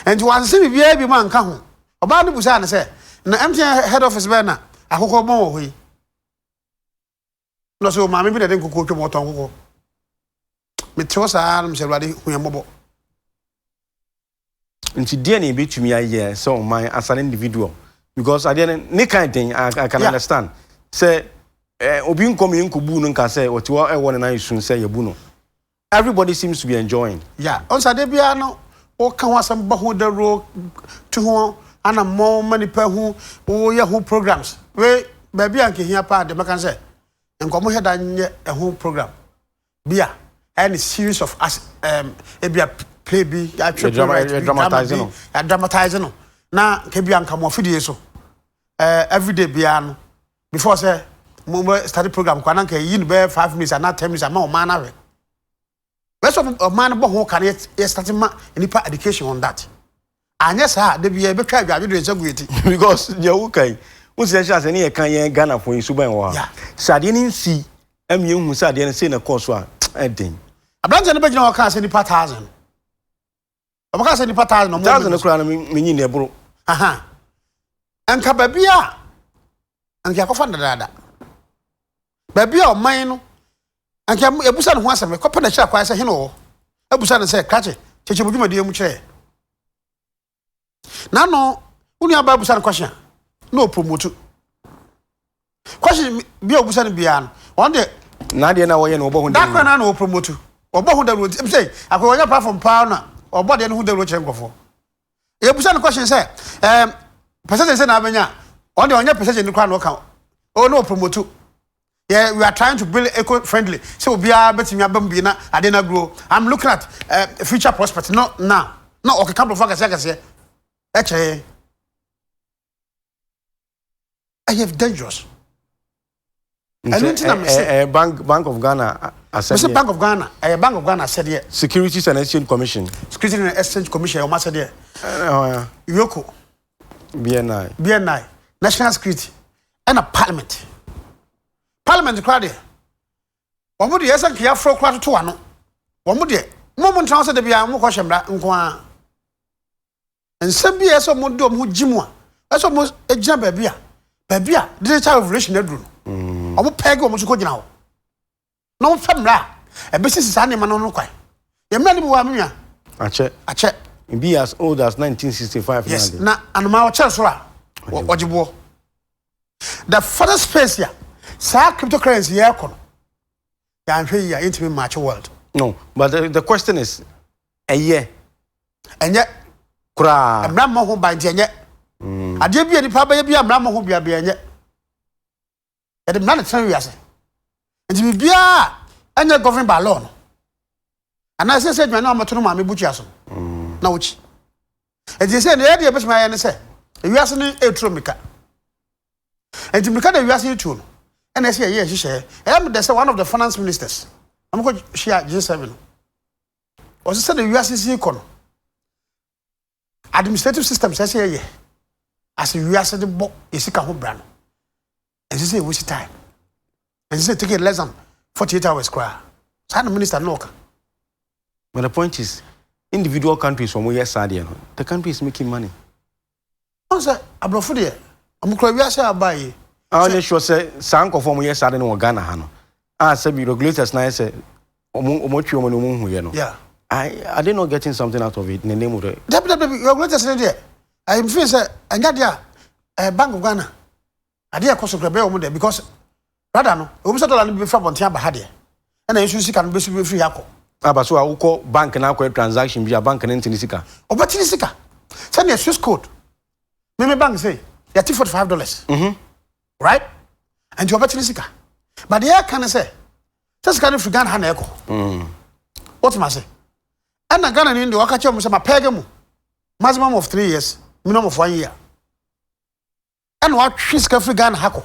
Nti wansese biribiara bi mu anka ho. Ɔbaa no busaa no sɛ, na MTN head office bɛn na akokɔ bɔn wɔ hɔ yi? Na ɔsɛ maame bi na ɛde nkokɔ twam ɔtɔn nkokɔ. Mete hɔ saa na mesɛ Awurade hu yɛn mmɔbɔ. Nti deɛ na yɛbɛtumi ayɛ sɛ ɔman as an individual because adeɛ no ne kan den I, I can yeah. understand sɛ eh, obi nkɔm yɛn nkɔbu no nka sɛ ɔte hɔ ɛwɔ ne nan esu sɛ yɛbu no everybody seems to be enjoying. Yeah, ɔnsa adeɛ biara no wɔka ho asɛm bɔ ho dawuro tu ho anammɔn ma nipa hu woyɛ ho programs wei baabi a nkehia paa deɛ mɛka sɛ nkɔmɔ hyɛ da nyɛ ɛho program bi a ɛyɛ ne series of as um, ebi a play bi yɛatwerɛ playwright bi drama bi yɛadramatize no na nka bi a nka mo afidie so uh, everyday biara no before sɛ mo bɛ start program kɔ ananka yi no bɛyɛ 5 minutes anaa 10 minutes ama ɔman no ahwɛ bɛsɛ ɔman no bɔ ho ka no yɛ start ma nipa education on that. Anyɛ saa de bi yɛ bɛtwa adwadwe de nsa gu yɛ ti. Because deɛ woka yi wo sɛ hyɛ ase ne yɛka yɛn Ghanafoɔ yi suban wɔ ha sɛ adeɛ no nsi ɛmi ehu sɛ adeɛ no sei na kɔɔ so a ɛden. Aberanteɛ no bɛgyina hɔ kaa sɛ nipa 1,000 ɔbɛka sɛ nipa 1,000 ɔmo 1,000 no koraa no menyi ne ɛboro. Nka baabi a nka akɔfa no dadaada baabi a ɔman no nka ebusa ne ho asɛm kɔpɛ na kyerɛ kwan sɛ hene wɔ ebusa ne sɛ krakye kyekyɛ mu dwumadie mu kyerɛ n'ano wo nua baa busa no question na ɔpromote question bi a obusa no biara no ɔno deɛ n'adeɛ na wɔyɛ no ɔbɔ ho dawuro dakora na na ɔpromote ɔbɔ ho dawuro nti sɛ akɔ wɔnyɛ platform paa na ɔbɔ deɛ no ho dawuro kyerɛ nkurɔfoɔ. Yɛbusa no question sɛ percentage sɛ na abɛnya ɔno deɛ ɔnyɛ percentage no koraa na ɔka o na ɔpromote yeah, we are trying to build eco friendly sɛ obiara bɛtumi aba mu bi na ade no agro. I'm looking at future prospect no now na ɔkeka borɔfo akɛseɛ akɛseɛ ɛkyerɛ yɛn ɛyɛ dangerous. Ɛno nti na mese ɛyɛ Bank of Ghana asɛdeɛ. Mese Bank of Ghana, ɛyɛ Bank of Ghana asɛdeɛ. Securities and Exchange Commission. Securities and Exchange Commission ɛyɛ wɔn asɛdeɛ. Ɛhɔn ya. EOCO. BNI. BNI, National Security, ɛna Parliament. Parliament koraa deɛ, wɔn deɛ ɛsɛ nka yɛafrɛ koraa toto ano. Wɔn deɛ, mo mo ntena hɔ sɛ de biara mo kɔ hyɛ mmara nko ara. Nsɛm bi a ɛsɛ wɔn de wɔn ho gye mu a, ɛsɛ wɔn gyina baabi a baabi a digital revolution aduru no. Wɔn pɛɛge wɔn so kɔ gyina hɔ. Na wɔn fɛ mmara a ɛbɛsisi saa nneɛma no no kwan. Yɛn mmara no bi wɔ ha me nua. Akyɛ. Akyɛ. Ebi as old as 1965. Yes, na anomaa ɔkyɛre soro a ɔgye boɔ. The further space a saa cryptocurrency yɛ ɛkɔ no, yɛanhwɛ yi a yɛntumi match world. No, but the question is, ɛyɛ? Ɛnyɛ. Koraa. Mmara mmɔ ho ban nti ɛnyɛ. Adeɛ bi a nipa bɛyɛ bi a mmara mmɔ ho bia bia ɛnyɛ. Yɛde mmara na tena wiase. Nti biribiara a ɛnyɛ govern by law no, anaasɛ sɛ adwuma no a wɔbɛto no maame bukyia so no, na wokyi. Nti sɛ deɛ yɛde yɛbɛtumi ayɛ ne sɛ, ewiase no ɛreturo mmirika. Nti mmirika na ewiase yi tuo no, ɛna ɛsɛ yɛyɛ nhyehyɛeɛ. Ɛyɛ me dɛ sɛ one of the finance ministers, wɔn kɔ hyia G7 no, ɔsɛ sɛ de wiase si kɔ no, administrative system sɛ sɛ yɛyɛ ase wiase de bɔ yɛ ho bra no, ɛnsɛ sɛ yɛ time, ɛnsɛ sɛ take it less than 48 hours koraa. Saa na minister no ɔka. But the point is, individual countries wɔn yɛ saa deɛ no, the country is making money. Ɔn sɛ aborɔfo deɛ ɔmo kura wiase aba yi. A ɔnyɛ sure sɛ saa nkɔfo ɔmo yɛ saa de no wɔ Ghana ha no a sɛ bi regulators na ayɛ sɛ ɔmo atwi ɔmo na ɔmo hu yɛ no. Yeah. Are they not getting something out of it in the name of the. Dabi dabi dabi, regulators ne deɛ ɛyɛ nfin sɛ ɛnya deɛ a Bank of Ghana. Adeɛ a ɛkɔ so koraa ɛbɛyɛ wɔn dɛ because rather no ɛwɔ mu sɛ dollar no bi bɛfiri abɔnten aba ha deɛ ɛna yɛn nso sika no bɛsi bɛfiri ha akɔ. Aba so a wokɔ bank na akɔyɛ transaction bi a bank no nte ne sika. Ɔbɛte ne sika sɛdeɛ Swiss code me me bank sei yɛte $45 right nti ɔbɛte ne sika but deɛ yɛka ne sɛ sɛ sika no firi Ghana ha na ɛkɔ wotem ase ɛna Ghana ni deɛ waka kyerɛ mu sɛ mapɛɛgɛ mu maximum of 3 years, minimum of one year, ɛna watwe sika firi Ghana ha kɔ.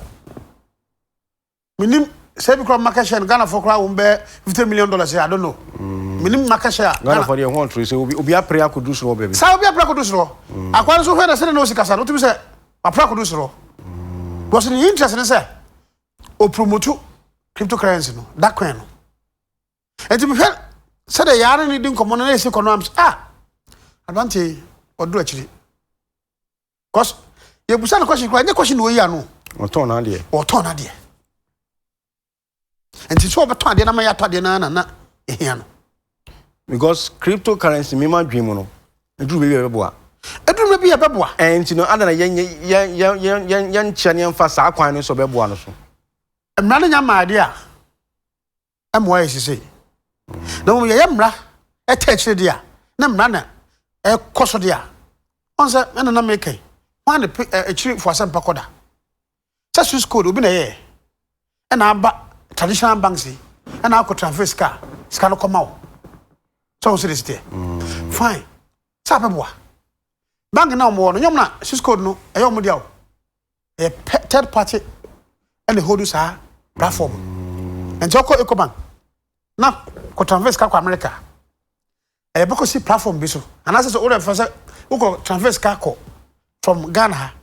Menim sɛ bi koraa market share no Ghanafoɔ koraa wɔn bɛyɛ $50 million, I don't know. Menim market share a Ghanafoɔ deɛ ho ɔtoro sɛ obi obi apere akɔduru soro hɔ baabi. Saa obi apere akɔduru soro hɔ. Akwa no nso hwɛ na sɛdeɛ na ɔsi kasa no wotumi sɛ wapere akɔduru soro hɔ. Because ne interest ne sɛ ɔpromote cryptocurrency no, that coin no. Nti mehwɛ sɛdeɛ yaa ne ne di nkɔmmɔ no na ɛsi kɔ no am sɛ ah, aberanteɛ yi ɔduru akyiri. Because yɛbusa no question koraa, ɛnyɛ question na ɔyi ano. Ɔtɔn n'adeɛ. Ɔtɔn n'adeɛ. Nti sɛ ɔbɛtɔn adeɛ na ma yɛatɔ adeɛ no ara na na ɛhia no. Because cryptocurrency mi ma dwen mu no, eduru baabi a ɛbɛboa. Eduru baabi a ɛbɛboa. Ɛn nti no ada na yɛn yɛn yɛn yɛn yɛn yɛn nkyɛn ne yɛnfa saa kwan no so ɔbɛboa no so. Mmara no nya maa adeɛ a ɛmmoa yɛ sisei. Na mmom yɛyɛ mmara ɛtɛ akyire deɛ a na mmara na ɛkɔ so deɛ a ɔn sɛ ɛna na meka yi hwan ne pe akyiri fo asɛmpa kɔ da sɛ Swiss code obi na ɛyɛ ɛna aba traditional banks yi ɛna akɔ transfer sika sika no kɔma wo sɛ wo sɛ de siteɛ fine sɛ abɛboa bank na wɔn wɔ no nyɔm na Swiss code no ɛyɛ wɔn deɛ o, ɛyɛ third party ɛna hold saa platform. Nti ɔkɔ Ecobank na kɔ transfer sika kɔ America, ɛyɛ bɛkɔ si platform bi so anaasɛ sɛ wode fa sɛ wokɔ transfer sika kɔ from Ghana ha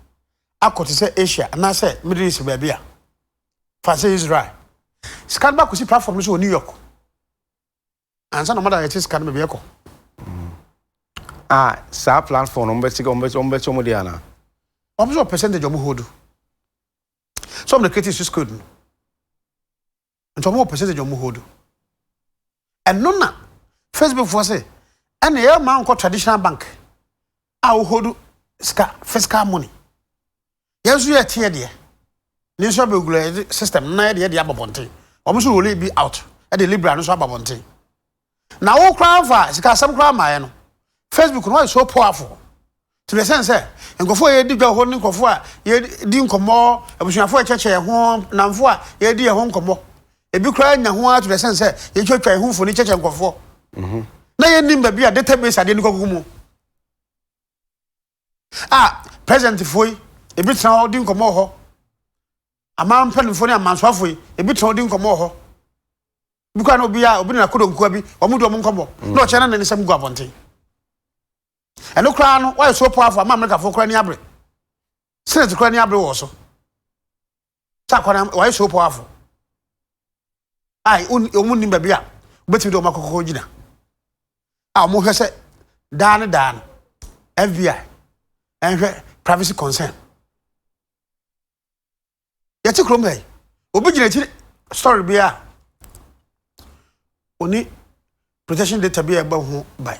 akɔ te sɛ Asia anaasɛ Middle East baabi a fa sɛ Israel, sika no ba kɔsi platform no so wɔ New York ansa na ɔmada yɛte sika no baabi ɛkɔ. A saa platform no ɔmbɛte ɔmbɛte ɔmbɛte ɔmo deɛ ana? Ɔmo sɛ percentage ɔmo hold so ɔmo na create Swiss code no, nti ɔmo wɔ percentage ɔmo hold. Ɛno na Facebook foɔ sɛ ɛna ɛyɛ maa nkɔ traditional bank a wo hold sika, physical money. Yɛn nso yɛ teɛ deɛ ne nso abɛgula yɛde system na yɛde aba bɔnten. Ɔmo nso roll bi out ɛde Libra no nso aba bɔnten na wo koraa fa sika asɛm koraa maayɛ no. Facebook no wɔyɛ so powerful to the sense sɛ nkurɔfoɔ a yɛdi dwa hɔ ne nkurɔfoɔ a yɛdi nkɔmmɔ, abusuafoɔ a yɛkyerɛkyerɛ yɛn ho, namfoɔ a yɛdi yɛn ho nkɔmmɔ, ebi koraa nya ho ara to the sense sɛ yɛtwatwa yɛn ho mfoni kyerɛkyerɛ nkurɔfoɔ na yɛnim baabi a database adeɛ no kɔkɔ mu a presidentfoɔ yi ebi tena hɔ di nkɔmmɔ wɔ hɔ, aman mpanimfoɔ ne amansoafoɔ yi ebi tena hɔ di nkɔmmɔ wɔ hɔ. Bi koraa na obi a obi ne n'akodonkoa bi wɔn di wɔn nkɔmmɔ na ɔkyɛn na ne nsɛm gu abɔnten. Ɛno koraa no wɔyɛ so powerful ama Amerikafoɔ koraa ni abere, Senate koraa ni abere wɔ so sɛ akɔna wɔyɛ so powerful a wɔn nim baabi a wobɛtumi de wɔn akɔkɔkɔ gyina a wɔn hwɛ sɛ daa ne daa no FBI ɛnhwɛ privacy concern. Yɛte kurom ha yi, obi gyina akyiri story bi a oni protection data bi a ɛbɔ ho ban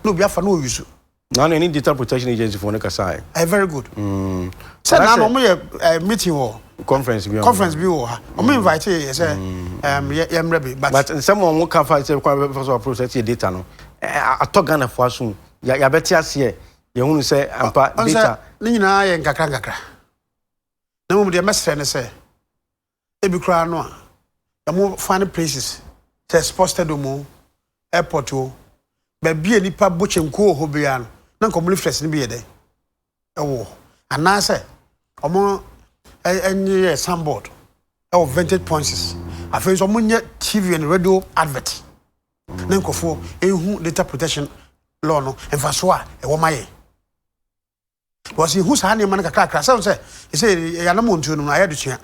na obi afa na oyi so. Na ne Data Protection Agency foɔ no kasa yɛ. Ɛyɛ very good sɛ na na wɔn yɛ meeting wɔ conference bi. Conference bi wɔ ha, wɔn invite yɛ sɛ yɛ yɛ mmerɛ bi but. But nsɛm a wɔn ka fa sɛ kwan bɛfa so aprocess yɛ data no atɔ Ghana fo asom, yabɛte aseɛ, yɛhunu sɛ ampa data. Ne nyinaa yɛ nkakra nkakra, na mmom deɛ mɛsrɛ ne sɛ ebi koraa no a wɔn find places sɛ sports stadium o, airport o, baabi a nipa bɔ kyenkuo wɔ hɔ biara no na nka wɔn leaflets no bi yɛ dɛ ɛwɔ hɔ anaasɛ wɔn ɛnyɛ yɛ signboard ɛwɔ vantage points. Afei nso wɔn nyɛ TV and radio advert na nkurɔfoɔ ehu data protection law no mfasoɔ a ɛwɔ ma yɛ because ehu saa nneɛma no kakrakra sɛ sɛ ɛsɛ yɛanam wɔn ntuo no mu ayɛ adesua.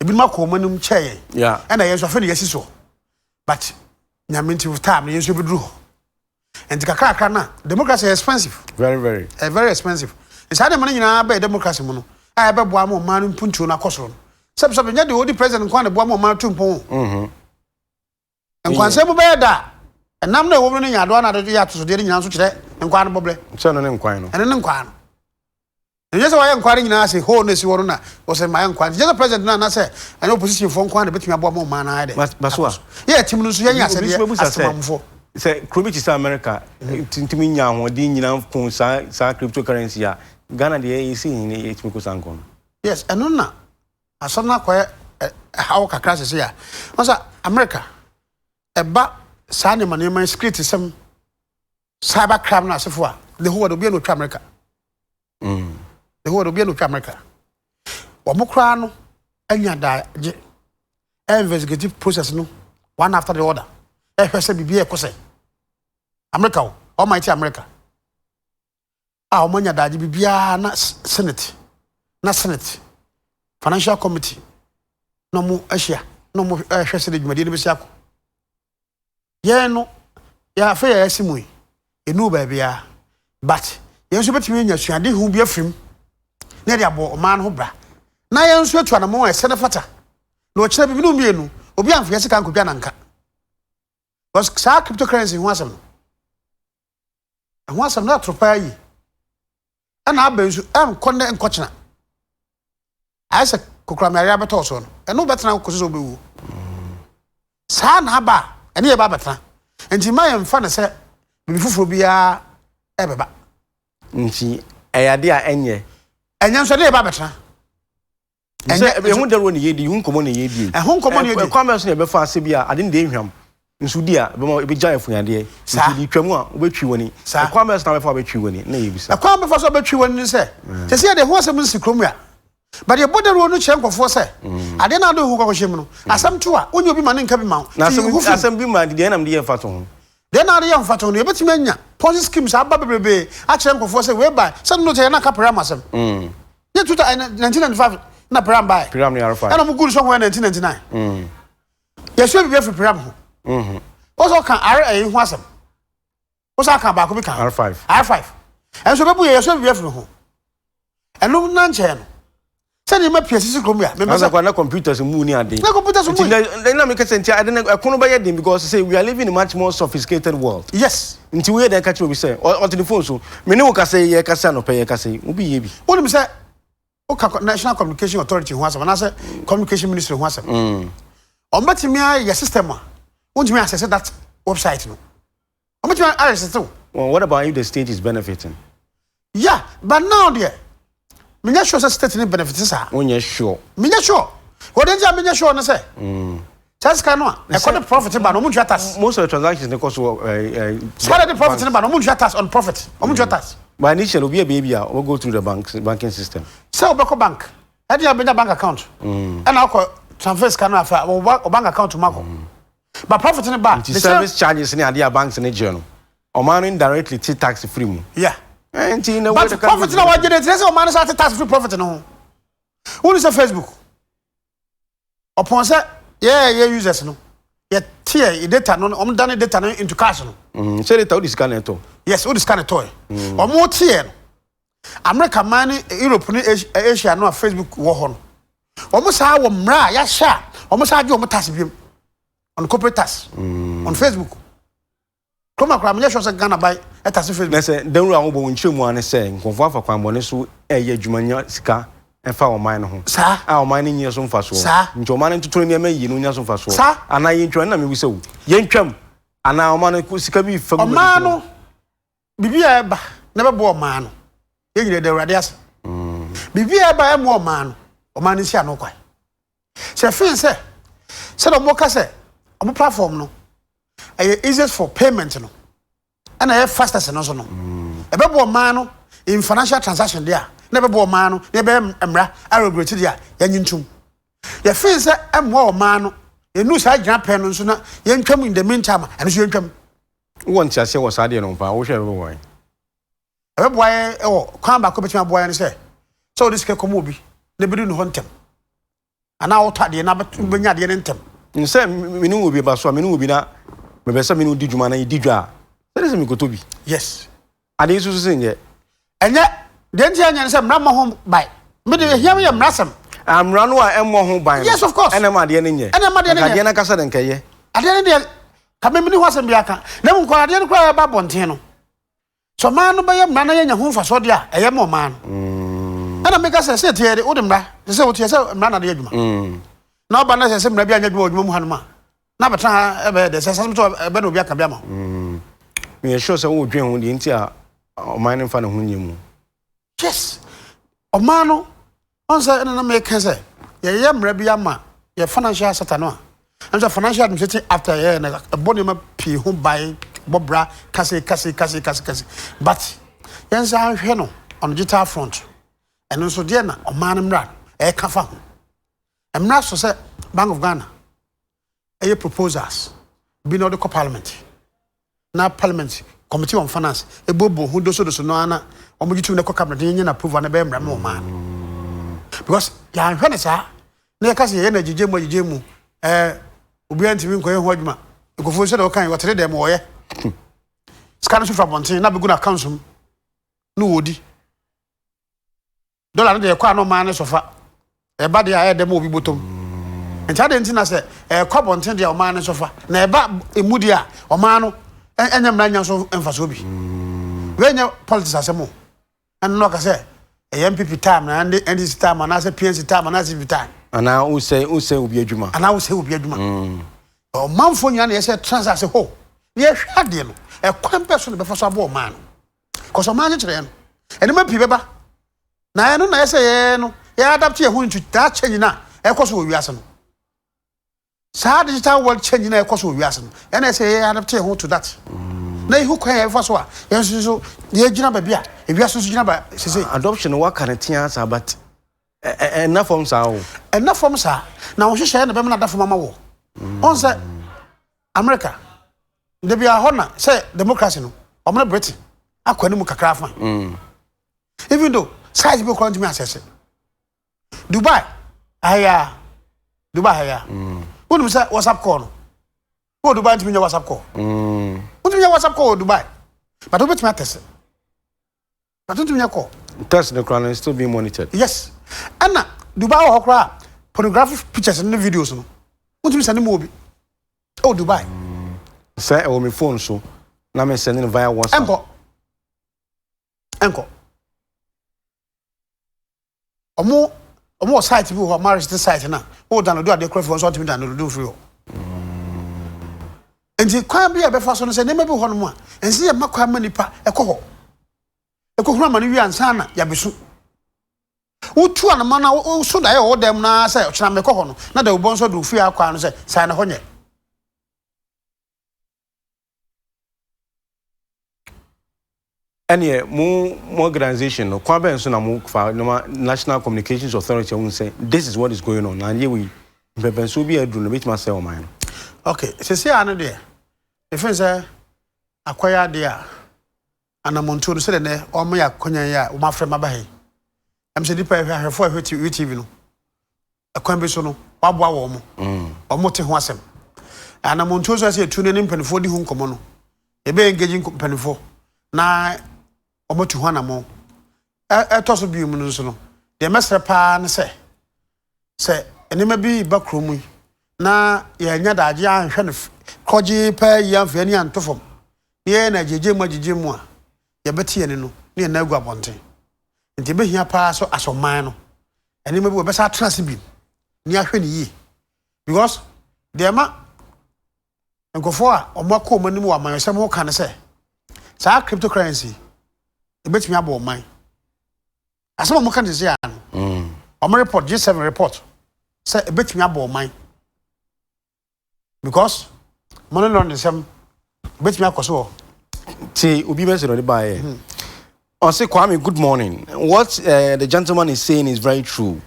Ebinom akɔ wɔn anim kyɛɛ yɛn ɛna yɛn nso afei na yɛsi so, but Nyame nti with time no yɛn nso bɛduru hɔ. Nti kakrakra na democracy yɛ expensive. Very very. Ɛyɛ very expensive. Saa nneɛma no nyinaa bɛyɛ democracy mu no a ɛbɛboa ma ɔman no mpuntuo no akɔ soro no, sɛbisɛbi nyɛ deɛ ɔdi president nko a na ɛboa ma ɔman no tu mpɔn o. Nkwansɛm mu bɛyɛ da a ɛnam no a ɛwɔ mu no ne nyaadoa no ade yɛ atosodeɛ no nyinaa nso kyerɛ nkwan no bɔberɛ. Sɛ ɛno ne nkwan no. Ɛno ne nkwan no. Ɛnyɛ sɛ wayɛ nkoa no nyinaa ase hoo na esi hɔ no na wɔsɛ mayɛ nkoa nti nyɛ sɛ president no anaasɛ ɛnyɛ opposition foɔ nkoa na ebetumi aboa ma ɔman no ayɛ dɛ Baso a, akɔ so. Yɛ team no nso yɛnyɛ obi nso asɛdeɛ bɛbusa as sɛ, temammufoɔ. sɛ kuro bi te sɛ America tumi nya ahoɔden nyina ko saa saa cryptocurrency a, Ghana deɛ yɛsi he ne yɛtumi ko saa nko no? Yes, ɛno na asɛm no akɔyɛ ɛhaw kakra sese a. Wɔn sɛ America ɛba saa nneɛma nneɛma yi security sɛm cyber crime no asefo a the whole world obiara na otwa America. The whole world obiara na otwa America. Wɔn koraa no anya daagye investigative process no one after the other. Ɛhwɛ sɛ biribi ɛkɔ sɛ America o, Almighty America a wɔn anya daagye biribiara na Senate na Senate Financial Committee na wɔn ahyia na wɔn ɛhwɛ sɛ de dwumadie no bɛsi akɔ. Yɛn no, yɛn afei a yɛasi mu yi, yɛnnuu baabiara. But yɛn nso bɛtumi anya suadehu bi afiri mu na yɛde abɔ ɔman no ho bra. Na yɛn nso atu anamɔn a ɛsɛ na fata. Na ɔkyerɛ bi mene mmienu, obi amfa yɛ sika nkɔdwa nanka. Because saa cryptocurrency ho asɛm no, ɛho asɛm no atoro paa yi. Ɛna aba nso ɛnkɔ nnɛ nkɔkyena. Ayɛ sɛ kokoram yareɛ abɛtɔ wo soɔ no, ɛno wobɛtena kɔsi sɛ wobɛwuo. Saa na aba a, ɛne yɛba abɛtena. Nti mma yɛmfa no sɛ biribi foforɔ biara ɛbɛba. Nti ɛyɛ adeɛ a ɛnyɛ. Ɛnyɛ nso ɛne yɛba abɛtena. Ɛnyɛ ɛho dawuro ne yɛdi, ɛho nkɔmmɔ ne yɛdi. Ɛho nkɔmmɔ ne yɛdi. Ɛkwan bɛn so na yɛbɛfa ase bi a ade no deɛ ɛhwam nso di a ɛbɛma ɛbɛgya afunyadeɛ. Saa. Nti de twa mu a wobɛtwi w'ani. Saa. Ɛkwan bɛn so na wobɛfa a wobɛtwi w'ani na yɛbisa. Ɛkwan a wobɛfa so a wobɛtwi w'ani ne sɛ, sɛ sɛ yɛde ɛho asɛm no si kurom a, but yɛbɔ dawuro no kyerɛ nkurɔfoɔ sɛ, adeɛ no a wode wo ho kɔkɔhyɛ mu no, asɛm to a, wonyɛ obi ma ne nka bi ma wo. Na Nti asɛm ho fi mu. asɛm bi ma deɛ na mede yɛ mfatoho. Deɛ na wode yɛ mfatoho no, yɛbɛtumi anya Ponzi schemes aba bebrebe akyerɛ nkurɔfoɔ sɛ wei bae, sɛ no sɛ yɛn na ka Piram asɛm. Yɛ 1995 na Piram bae. Piram ne R5. Ɛna wɔn gu no sɛ wɔn yɛ 1999. Yɛsua biribi afiri Piram ho. Wọ́n sɛ ɔka R ɛyi ho asɛm. Wọ́n sɛ aka baako bi ka ho. R5. R5. Ɛnso bɛbu yɛ yɛsua biribi afiri ho. Ɛno na nkyɛn no. Sɛ nneɛma pii asisi kurom a, mempɛ sɛ. Ansa na computers mu ni ade. Na computers mu. Nti na meka sɛ nti ade no ɛko no bɛyɛ den because sɛ we are living in a much more sophisticated world. Yes. Nti woyɛ dɛn ka kyerɛ obi sɛ ɔte ne phone so me ne wo kasa yi yɛ kasa anɔpɛ yɛ kasa yi obi yɛ bi. Wonim sɛ woka National Communication Authority ho asɛm anaasɛ Communication Ministry ho asɛm. Wɔn bɛtumi ayɛ system a wontumi access that website no. Wɔn bɛtumi ayɛ system. Well, what about if the state is benefiting? Yeah, but now deɛ menyɛ sure sɛ state ne benefit saa. Wonyɛ sure. Menyɛ sure. Wɔde nti a menyɛ sure ne sɛ. Saa sika no a ɛkɔ de profit ba no ɔmo ntua tax. Most of the transactions ne kɔ so wɔ. Sika no de profit no ba no ɔmo ntua tax on profit ɔmo ntua tax. But initially obi a baabi a ɔbɛ go through the bank banking system. Sɛ ɔbɛkɔ bank ɛde abɛnya bank account ɛna akɔ transfer sika no afa wɔ bank account mu akɔ. But profit no ba. Nti service charges ne adeɛ a banks ne gye no ɔman no indirectly te tax firi mu. Yeah. Nti na But profit na wɔgye no ɛkyerɛ sɛ ɔman no san te tax firi profit no ho. Wonu sɛ Facebook ɔpɔn sɛ yɛ yɛ users no yɛ te yɛ data no wɔn dane data no into cash no. Sɛ data wode sika na ɛtɔ. Yes, wode sika na ɛtɔ yɛ. Wɔn te yɛ no America man ne Europe ne Asia no a Facebook wɔ hɔ no wɔn saa wɔ mmara a yɛahyɛ a wɔn saa gye wɔn tax biom on corporate tax on Facebook. Kurom akora menyɛ sure sɛ Ghana ban ɛtase Facebook. Na sɛ dawuro a wɔbɔ wɔn nkyerɛ mu ara ne sɛ nkurɔfoɔ afa kwanbɔne so reyɛ adwuma nya sika fa ɔman no ho. Saa. A ɔman no nnya so mfasoɔ. Saa. Nti ɔman no ntoto ne nneɛma yie na ɔnya so mfasoɔ. Saa. Anaa yɛntwam, ɛno na mebisa wo. Yɛntwam anaa ɔman no sika bi fa gu baabi Ɔman no, biribi a ɛba na ɛbɛboa ɔman no, yɛn nyinaa yɛda Awurade ase. Biribi a ɛba a ɛmmoa ɔman no, ɔman no nsi ano kwan. Sɛ ɛfee sɛ sɛdeɛ wɔka sɛ wɔn platform no ɛyɛ easiest for payment no ɛna ɛyɛ fastest no nso no ɛbɛboa ɔman no in financial transaction deɛ a na ɛbɛboa ɔman no na ɛbɛyɛ mmara aregulate deɛ a yɛnye ntom. Yɛfee sɛ ɛmmoa ɔman no yɛnnu saa gyinapɛn no nso na yɛntwam in the meantime a ɛno nso yɛntwam. Wowɔ nteaseɛ wɔ saa adeɛ no ho paa wohwɛ ɛbɛboa yɛn? Ɛbɛboa yɛn wɔ kwan baako a ɛbɛtumi aboa yɛn ne sɛ sɛ wode sika kɔma obi na ɛbɛdu ne hɔ ntɛm anaa wotɔ adeɛ na wobɛnya adeɛ no ntɛm. Sɛ me ne obi ba so a me ne obi na mepɛ sɛ me ne wo di dwuma na yɛdi dwa a sɛde sɛ mekɔtɔ bi. Yes. Adeɛ nso so sɛ nyɛ. Ɛnyɛ deɛ nti ɛnyɛ ne sɛ mmara mmɔ ho ban. Me de ehia me yɛ mmara sɛm. Ah, mmara no a ɛmmɔ ho ban no. Yes, of course. Ɛna ɛma adeɛ no nyɛ. Ɛna ɛma adeɛ no nyɛ. Nka adeɛ no ankasa de nka ɛyɛ. Adeɛ no deɛ ka me mene ho asɛm biara ka. Na mmom kɔ adeɛ no koraa ɛba abɔnten no. Sɛ ɔman no bɛyɛ mmara na yɛanya ho mfasoɔ deɛ a, ɛyɛ ma ɔman no. Ɛna meka sɛ sɛ ɛteɛ de wode mmara sɛ sɛ woteɛ sɛ mmara na de yɛ adwuma. Na ɔba na sɛ sɛ mmara bi anyɛ adwuma wɔ adwuma mu hanom a na abɛtena ha ɛbɛyɛ dɛ sɛ sɛ sɛ ɛbɛ na obi aka bi ama wo. Meyɛ sure sɛ wodwen ho deɛ nti a ɔman no mfa ne ho nyɛ mu. Yes. Ɔman no ɔn sɛ ɛna na meka sɛ yɛyɛ mmara bi ama yɛ financial sector no a ɛm sɛ financial administrative act a yɛyɛ no ɛbɔ nneɛma pii ho ban bɔ bra kase kase kase kase kase but yɛn nsa ahwɛ no on digital front ɛno nso deɛ na ɔman no mmara no ɛka fa ho mmara so sɛ Bank of Ghana ɛyɛ proposals bi na ɔde kɔ parliament na parliament committee on finance ebobo ho dosodoso no ara na wɔn gye tum na ɛkɔ cabinet na yɛnyɛ no approval na ɛbɛyɛ mmara ma ɔman no because yɛanhwɛ no saa na yɛka sɛ yɛyɛ no agyegye mu agyegye mu ɛɛ obiara ntumi nkɔyɛ ho adwuma nkurɔfoɔ sɛ deɛ wɔka yi wɔtere dɛm wɔyɛ sika no so firi abɔnten na abɛgu no accounts mu na wɔdi Dɔla no deɛ ɛkɔ a na ɔman no sɔfa. Ɛba deɛ a ɛyɛ dɛ ma obi bɔtɔm. Nti adɛn nti na sɛ ɛkɔ abɔnten deɛ a ɔman no sɔfa na ɛba emu deɛ a ɔman no ɛnyɛ mmara nya so mfasoɔ bi. Wei nyɛ politics asɛm o. Ɛno na ɔka sɛ ɛyɛ NPP time na NDC time anaasɛ PNC time anaasɛ CPP time. Anaa wosɛe wosɛe obi adwuma. Anaa wosɛe obi adwuma. Ɔmanfoɔ nyinaa na yɛsɛ tena ase hɔ na yɛhwɛ adeɛ no ɛkwan bɛ so na bɛfa so aboa ɔman no. Kɔsɔ ɔman kyekyerɛ no nneɛma pii bɛba na ɛno na ɛsɛ yɛn no yɛ adapt yɛn ho into that change na ɛkɔ so wɔ wiase no saa digital world change na ɛkɔ so wɔ wiase no ɛna ɛsɛ yɛ adapt yɛn ho to that na ihu kwan yɛn fa so a yɛn nso so yɛgyina baabi a ewiase nso gyina ba sese. Adoption waka ne tea saa but ɛnna fam saa o. Ɛnna fam saa na wɔn hyehyɛ na bɛma na da fam ama wɔ ɔn sɛ America. Da biara hɔ na sɛ democracy no wɔn ne Britain akɔ anim kakra afa. Mm. Even though size bi kora ntumi asɛse. Dubai ahaya Dubai ahaya. Mm. Wonim sɛ WhatsApp call no. Wɔ Dubai ntumi nyɛ WhatsApp call. Mm. Wontumi nyɛ WhatsApp call wɔ Dubai. But wobɛtumi atɛse. But wontumi nyɛ call. Test no koraa no is still being monitored. Yes. Ɛna Dubai wɔ hɔ koraa pornographic pictures ne videos no. Wontumi sɛ ne mu obi. Ɛwɔ Dubai. Sɛ ɛwɔ me phone so na me send no via WhatsApp. Ɛnkɔ. Ɛnkɔ. Ɔmo ɔmo wɔ site bi wɔ hɔ ɔmo arrest site na o download adeɛ kora fi hɔ nso ɔntumi download mfiri hɔ. Nti kwan bi a ɛbɛfa so no sɛ nneɛma bi wɔ hɔ nom a ɛnsɛ yɛ mma kwan ma nipa ɛkɔ hɔ. Ɛkɔhunu amane wie ansa na yɛabɛsu. Wotu anoma na woso daeɛ wɔ wo dan mu no ara sɛ ɔkyena mekɔ hɔ no na dawubɔ nso de wo fie akɔ ano sɛ saa na hɔ nyɛ. Ɛneɛ mo mo organisation no kwan bɛn so na mo fa noma National Communications Authority ahunu sɛ this is what is going on na adeɛ wei mpɛmpɛnsoɔ bi a aduru no bɛtumi asɛe ɔman no. Ok, seesei ara no deɛ mefeel sɛ akɔyɛ adeɛ a anammɔntuo no sɛdeɛ nnɛ wɔama yɛ akwanya yi a wɔafrɛ me aba ha yi. Ɛm sɛ nnipa ɛhwɛ ahwɛfoɔ a ɛhwɛ UTV no, ɛkwan bi so no, wɔaboa wɔn mo. Mm. Wɔn te ho asɛm. Anammɔntuo nso ɛsɛ yɛtu no ne mpanimfoɔ di ho nkɔmmɔ no. Yɛbɛ engage mpanimfoɔ na wɔatu ho anammɔn. Ɛtɔ so bio mu no nso no, deɛ mɛsrɛ paa ne sɛ, sɛ nneɛma bi reba kurom yi na yɛannya daagye anhwɛ no kɔgyee paa yi amfa yɛn ani anto fam na yɛyɛ no agyegye mu agyegye mu a, yɛbɛte yɛn ani no na yɛn nan agu abɔnten. Nti ɛbɛhia paa sɛ as ɔman no, nneɛma bi wɔ yɛbɛsan atena ase bio na yɛahwɛ no yie. Because deɛ ɛma nkurɔfoɔ a wɔakɔ wɔn anim wɔ amanyɔsɛm ho ka ne sɛ, saa cryptocurrency yi, ɛbɛtumi abɔ ɔman. Asɛm a wɔka no sisi ano, wɔn report G7 report sɛ ebetumi abɔ ɔman because money laundering nsɛm ebetumi akɔ so wɔ. Ti obi message ɔde baayɛ. Hmm. Ɔse Kwame good morning. What uh, the gentleman is saying is very true.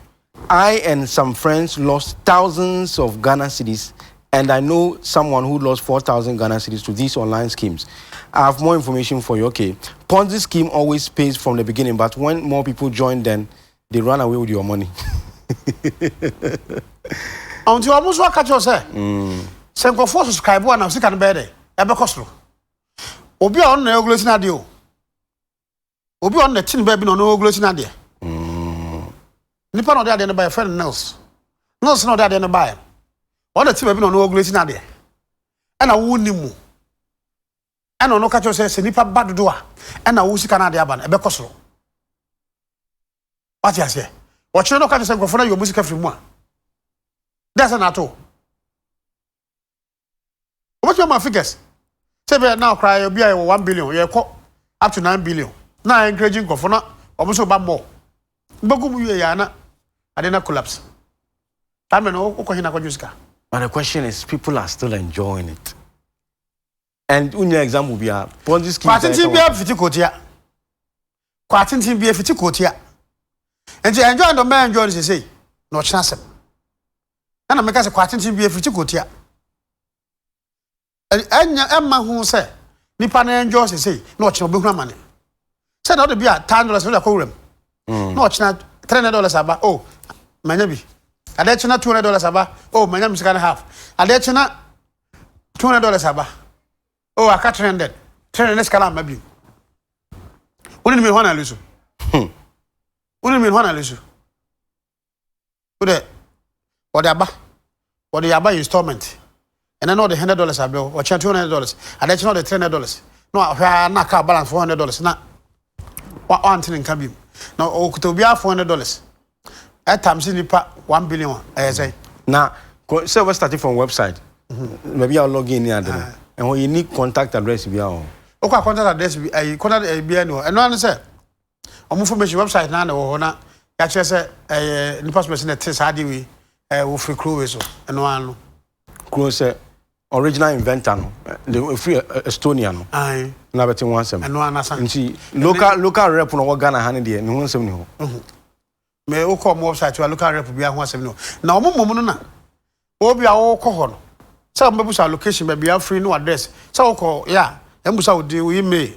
I and some friends lost thousands of Ghana cedis and I know someone who lost 4,000 Ghana cedis to these online schemes. I have more information for you. Okay. Ponzi scheme always pays from the beginning, but when more people join, then they run away with your money. Nti wɔn nso aka kyerɛ sɛ sɛ nkurɔfoɔ subscribe a na sika no bɛyɛ dɛ ɛbɛkɔ soro. Obi a ɔno na ɛregulate n'adeɛ o. Obi a ɔno na ɛte ne baabi na ɔno regulate n'adeɛ. Mm. Nipa na ɔde adeɛ no baeɛ fɛ no Nils. Nils na ɔde adeɛ no baeɛ. Ɔno na ɛte baabi na ɔno regulate n'adeɛ. Ɛna wo ni mu. Ɛna ɔno ka kyerɛ sɛ sɛ nipa ba dodo a ɛna wo sika no adeɛ aba no ɛbɛkɔ soro. Wate aseɛ? Ɔkyena na ɔka kyerɛ sɛ nkurɔfoɔ no ayi wɔn sika firi mu a, dɛn sɛ na ato wo? Wobɛtumi ama figures sɛ bɛyɛ na koraa obi a yɛwɔ 1 billion, yɛkɔ up to 9 billion, na encourage nkurɔfoɔ na wɔn nso ba more. Wobɛgu mu wie yɛ a na ade na collapse. Saa mmerɛ no wokɔ he na akɔgye sika? But the question is, people are still enjoying it. And unya example bi a Ponzi scheme. Kɔ atenten biara fiti kootia. Kɔ atenten biara fiti kootia. Nti enjoy no mɛ enjoy no sesei na ɔkyena asɛm. Ɛna meka sɛ kɔ atenten biara fiti kootia. Ɛnya ɛma ho sɛ nipa no enjoy sesei na ɔkyena ɔbɛhunu amane. Sɛ na ɔde bi a $10 ɔde akɔ wuram. Na ɔkyena $300 aba, oh manya bi. Adeɛ kyena $200 aba, oh manya mi sika no half. Adeɛ kyena $200 aba, oh aka 300, 300 ne sika no ama bio. Wone ne mi hɔ na lose. Wone mi hɔ na lose. Wode ɔde aba, ɔde aba installment. Ɛnɛ na ɔde $100 abrɛ wo, ɔkyena $200, adeɛ kyena ɔde $300 na ɔhwɛ a na aka balance $400 na wante ne nka bio. Na ɔkuta obiara $400. Ɛtam sɛ nipa 1 billion a ɛyɛ sɛn? Na sɛ wɔ start from website, baabi a login ni ade no, ɛhɔ yɛ ni contact address bi a wɔ? Wokɔ a, contact address bi ayi, contact ayi biara ni hɔ. Ɛno ano sɛ ɔmo information website naa na ɛwɔ hɔ na yɛakyerɛ sɛ ɛyɛ nipa so bɛsi na ɛte saa adeɛ wei, wɔfiri kuro wei so. Ɛno ano. Kuro sɛ original inventor no de efiri Estonia no na bɛte ho asɛm. Ɛno ano asa. Nti local rep no wɔ Ghana ha ne deɛ ne ho nsɛm ni hɔ. Mɛ wokɔ ɔmo website wa, local rep bi ho asɛm ni hɔ. Na ɔmo mmom no na obi a wɔkɔ hɔ no sɛ ɔmo bɛbusa location, baabi afiri ne address sɛ wokɔ yɛ a, ɛmbusa wo din, wo email,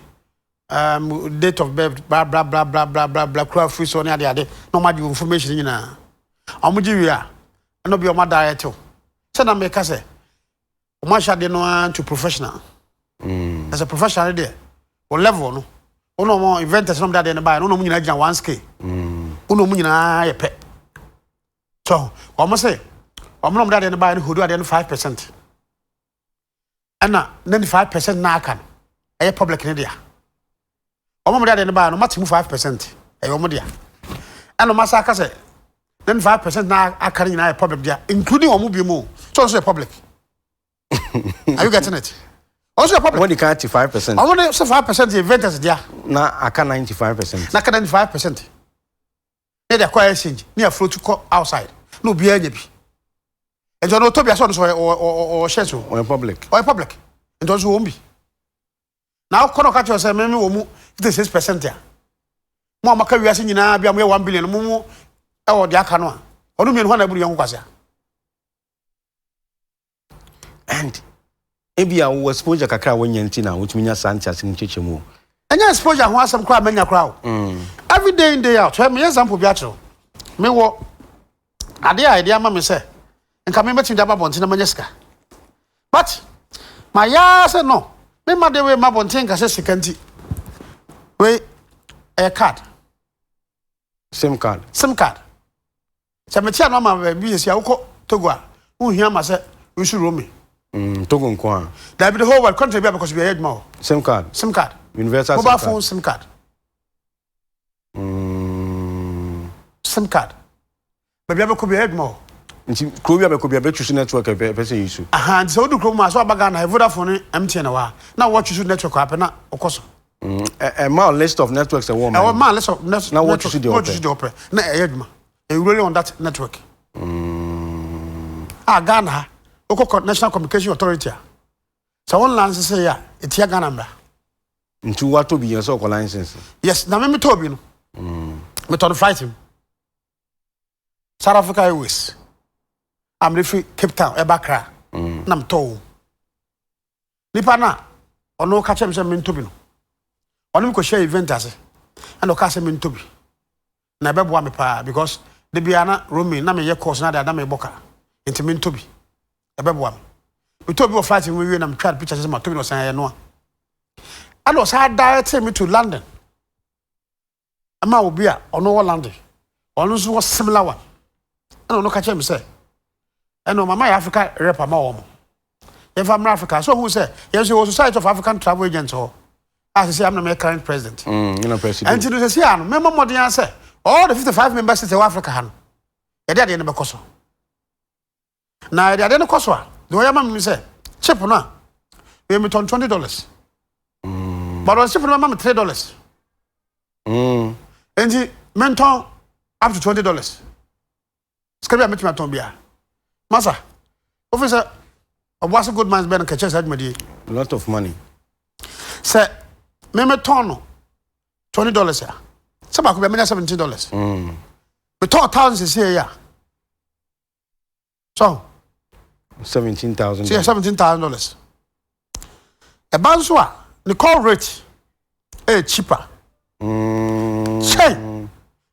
date of birth, bla bla bla bla bla bla bla, kura firi so ne ade ade, na ɔmo agye wo information nyinaa. Ɔmo gye wie a, ɛna obi a ɔmo adirect wo sɛ na meka sɛ ɔmo ahyɛ ade no ara to professional. Na sɛ professional no deɛ, wɔ level no, wɔn a wɔn inventors na wɔn de adeɛ no baeɛ no, wɔn a wɔn nyinaa gyina one scale, wɔn a wɔn nyinaa yɛ pɛ. So wɔn sɛ wɔn na wɔn de adeɛ no baeɛ no hold adeɛ no 5%, ɛna 95% na aka no ɛyɛ public ne dea. Wɔn a wɔn de adeɛ no baeɛ no, wɔn ate mu 5% ɛyɛ wɔn dea, ɛna wɔn asa aka sɛ 95% na aka no nyinaa yɛ public dea, including wɔn bi mu. So ɔno nso yɛ public. Are you getting it? Ɔno nso yɛ public. Wɔn di kan te 5%. Wɔn de sɛ 5% yɛ inventors dea. Na aka 95%. Na aka 95% ne de akɔ exchange ne afloat kɔ outside na obiara nya bi. Nti ɔno ɔtɔ bi asɛ ɔno nso ɔyɛ ɔwɔ shares o. Ɔyɛ public. Ɔyɛ public, nti ɔno nso wɔn bi. Na akɔ na ɔka kyerɛ sɛ mɛmi wɔ mu 56% a, mo a maka wiase nyinaa bi a moyɛ 1 billion mo mu ɛwɔ deɛ aka no a, ɔno mmienu hɔ na eburu yɛn ho kwasea. And ebi a wɔ exposure kakra a wɔnya nti na wotumi nya saa ntease no nkyekyɛ mu o. Ɛnyɛ exposure ho asɛm koraa mɛnya koraa o. Every day in, day out, hwɛ, meyɛ example bi akyerɛw. Mewɔ adeɛ a yɛde ama me sɛ nka me mɛtumi de aba abɔnten na manya sika, but mayɛ sɛ no mema de wei ma abɔnten nka sɛ sika nti. Wei ɛyɛ card. Sim card. Sim card. Sɛ mete ano ama baabi yɛ si a, wokɔ Togo a, wohia ma sɛ wosu roaming. Togo nko a? Dabi, the whole world country bi a bɛkɔ so bi ɛyɛ adwuma hɔ. Sim card. Sim card. Universal. Mobile sim phone sim card. Sim card, baabi a bɛkɔ bi ɛyɛ adwuma hɔ. Nti kuro bi a bɛkɔ bi a bɛtwi so network a ɛpɛ sɛ yi so. Aha, nti sɛ wodu kurom a, sɛ waba Ghana, Vodafone ne MTN wɔ ha na wɔtwi so network a pɛ na wokɔ so. Ɛma list of networks ɛwɔ ɔman. Ɛwɔ ma list of networks. Na wɔtwi so deɛ ɔpɛ. Wɔtwi so deɛ ɔpɛ na ɛyɛ adwuma. Ɛwuroli on that network. A Ghana ha, wokɔ National Communication Authority a, sɛ wɔn license yɛ a, ɛtia Ghana mmara. Nti watɔ bi yɛn sɛ ɔkɔ license? Yes, na me metɔ bi no, metɔ no flight mu. South Africa Airways a mede firi Cape Town ɛba Accra na metɔ wɔ. Nipa no a ɔno ka kyerɛ me sɛ mentɔ bi no, ɔno me kɔhyia event ase ɛna ɔka sɛ mentɔ bi na ɛbɛboa me paa, because de bia na roaming na meyɛ course na de ada mebɔ ka, nti mentɔ bi, ɛbɛboa me. Metɔ bi wɔ flight mu wie na metwa picture sɛ matɔ bi na ɔsan yɛ noa ɛna ɔsan direct me to London ɛma obi a ɔno wɔ London, ɔno nso wɔ similar one, ɛna ɔno ka kyerɛ me sɛ ɛna ɔmama yɛ Africa rep ama wɔn, yɛmfa mmra Africa. So ohun sɛ yɛn nso yɛwɔ Society of African Travel Agents hɔ a sɛ amena meyɛ current president. Ɛna president. Ɛnti no sɛ si ano mɛmɔ mmɔden sɛ All the 55 member states ɛwɔ Africa ha no, yɛde adeɛ no bɛkɔ so. Na yɛde adeɛ no kɔ so a, deɛ ɔyɛ ama me sɛ chip no a, wei metɔn $20. But ɔde chip no bɛma me $3. Nti mentɔn up to $20. Sika bi a mɛtumi atɔn biara. Masa, wofi sɛ Ɔboase Gold Mines bɛn no kɛkyɛ saa dwumadie. A lot of money. Sɛ me metɔn no $20 a, sɛ baako bi a menya $17. Metɔn thousand sisi yɛ a. So. $17,000. So $17,000. Ɛba nso a ne call rate ɛyɛ cheaper. Kyɛn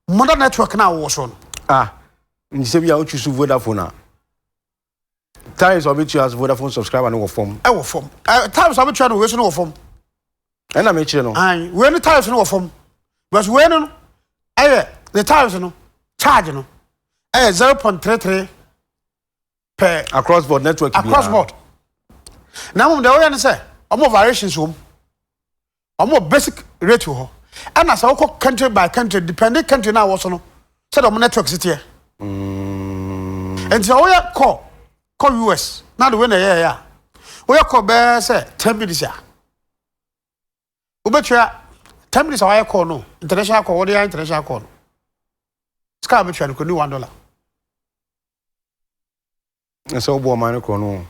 mother network na awɔ so no. Ah, nti sɛ bi a wotwi so Vodafone a. Times a wobɛtua as Vodafone subscriber no wɔ fam. Ɛwɔ fam. Times a wobɛtua no wei so no wɔ fam. Ɛna mekyerɛ no. Ayi, wei no times no wɔ fam. Because wei no ɛyɛ ne times no charge no ɛyɛ 0.33 per. Across board network biara. Across board. Na mmom deɛ wɔyɛ no sɛ wɔn variations wɔ mu. Wɔn wɔ basic rate wɔ hɔ. Ɛna sɛ wokɔ country by country depending country na wɔ so no sɛdeɛ wɔn network si teɛ. Nti sɛ woyɛ call kɔ US na de wei na ɛyɛɛyɛ a woyɛ call bɛyɛ sɛ 10 minutes a wobɛtua 10 minutes a wayɛ call no international call wɔde yɛ international call no sika a wobɛtua no kɔni $1. Na sɛ wobɔ ɔman no korɔ no.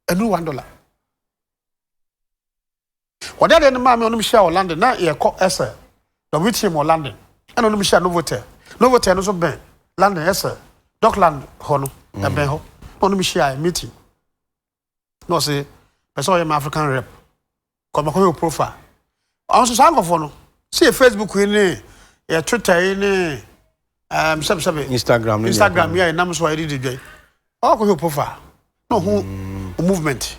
Ɛnu $1. Wɔde adeɛ no maa me ɔnom hyia wɔ London na yɛkɔ ɛsɛ WTM wɔ London ɛna ɔnom hyia Novotel. Novotel no nso bɛn London ɛsɛ Dockland hɔ no ɛbɛn hɔ na ɔnom hyia meeting na ɔse pɛ sɛ ɔyɛ ma African rep kɔ makɔhwɛ wo profile. Ɔno nso saa nkurɔfoɔ no sɛ yɛ Facebook yi ne yɛ Twitter yi ne sɛbsɛbe Instagram ne Instagram yi a yɛnam so a yɛde di dwa yi ɔkɔhwɛ wo profile na ɔhu wo movement.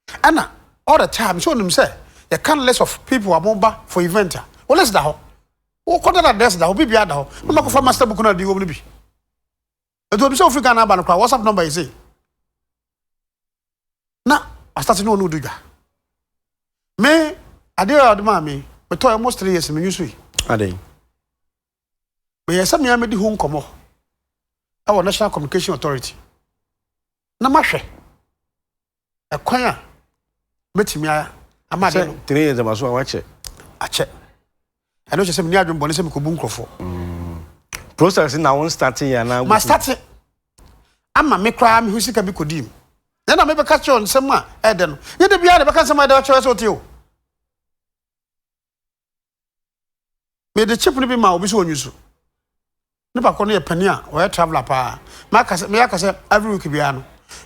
Ɛna all the time sɛ onim sɛ yɛka list of people a moba for event a wo list da hɔ, wo contact address da hɔ, biribiara da hɔ na makɔfa master book no a de wɔ mu no bi. Nti obi sɛ ofiri Ghana aba no koraa WhatsApp number yi sei na asate ne ɔne odi dwa. Me adeɛ a ɔde maa me metɔ almost 3 years menyu so yi. Adɛn? Meyɛ sɛ mea medi ho nkɔmmɔ ɛwɔ National Communication Authority na mahwɛ ɛkwan a mɛtumi ama adeɛ no. Sɛ 3 years aba so a wakyɛ. Akyɛ. Ɛno kyerɛ sɛ menni adwene bɔne sɛ mekɔbu nkurɔfoɔ. Process na wo starte yɛ anaa? Ma starte ama me koraa meho sika bi kɔdii mu. Na na mebɛka kyerɛ nsɛm a ɛdɛ no. Nyɛ da biara na ɛbɛka nsɛm a ɛdɛ kyerɛ sɛ wote o. Mede chip no bi ma obi sɛ ɔnyi so. Nipa ko no yɛ panin a ɔyɛ traveler paa. Maka sɛ meyɛ aka sɛ every week biara no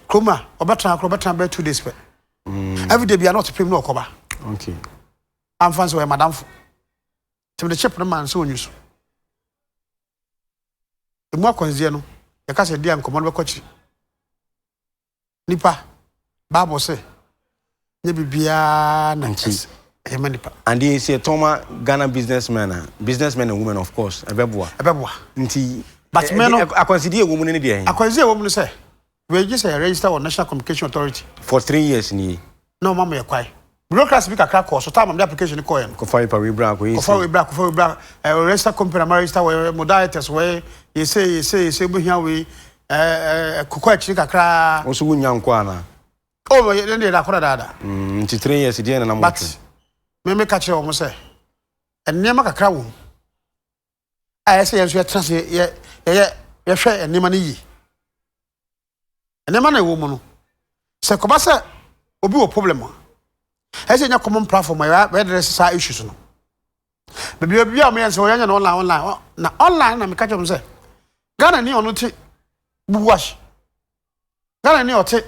kurom a ɔbɛtena koro ɔbɛtena bɛyɛ 2 days pɛ. Every day biara na ɔte pem na ɔkɔba. Okay. Amfa sɛ ɔyɛ madamfo. Nti mede chip no ma no sɛ ɔnyi so. Emu akwansideɛ no yɛka sɛ di a nkɔmmɔ no bɛkɔ akyiri. Nipa, Bible sɛ nyɛ biribiara na ɛyɛ ma nipa. And they say tɔn ma Ghana businessmen a businessmen and women of course ɛbɛboa. Ɛbɛboa. Nti but me no akwansideɛ ɛwɔ mu no ne deɛ. Akwansideɛ ɛwɔ mu no sɛ wei gye sɛ register wɔ National Communication Authority. For 3 years nie. Na ɔma mo yɛ kwae. Bureaucracy bi kakra kɔɔ so time am de application kɔɔ yɛ no. Kɔfa paper wei bra kɔ yɛ. Kɔfa wei bra kɔfa wei bra register company ama register wɔ mo directors wɔ yɛ se yɛ se yɛ se mo hia wei kɔkɔ akyiri kakra. Wo so wonya nkɔ ana? Oh, yɛ ne deɛ akɔda daadaa. Nti 3 years deɛ na na mo. But me me ka kyerɛ wɔn sɛ nneɛma kakra wɔ mu a ɛsɛ yɛn nso yɛtena se yɛ yɛyɛ yɛhwɛ nneɛma no yie. Nneɛma na ɛwɔ mu no sɛ kɔba sɛ obi wɔ problem a ɛsɛ nya common platform a yɛbɛdress saa issues no. Baabi a bi a wɔyɛ sɛ wɔyɛ no online online na online na meka kyerɛ wɔn sɛ Ghana ni ɔno te Bubuash, Ghana ni ɔte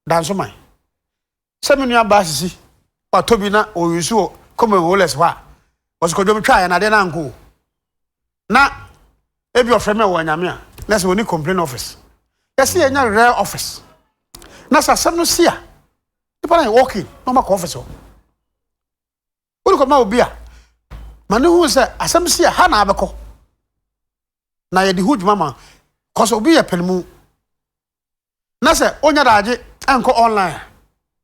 Dansoman, sɛ me nua baa sisi watɔ bi na ɔyusu wɔ common holes hɔ a wɔsɛ kɔdwom twa yɛ na adeɛ no anko na ebi ɔfrɛ me wɔ anyame a na sɛ wɔni complain office yɛsɛ yɛnya rare office na sɛ asɛm no si a nipa na yɛ walking na ɔma kɔ office hɔ wode kɔma obi a ma ne hu sɛ asɛm si a ha na abɛkɔ na yɛde ho dwuma ma kɔsɛ obi yɛ panimu na sɛ onya daagye ɛnkɔ online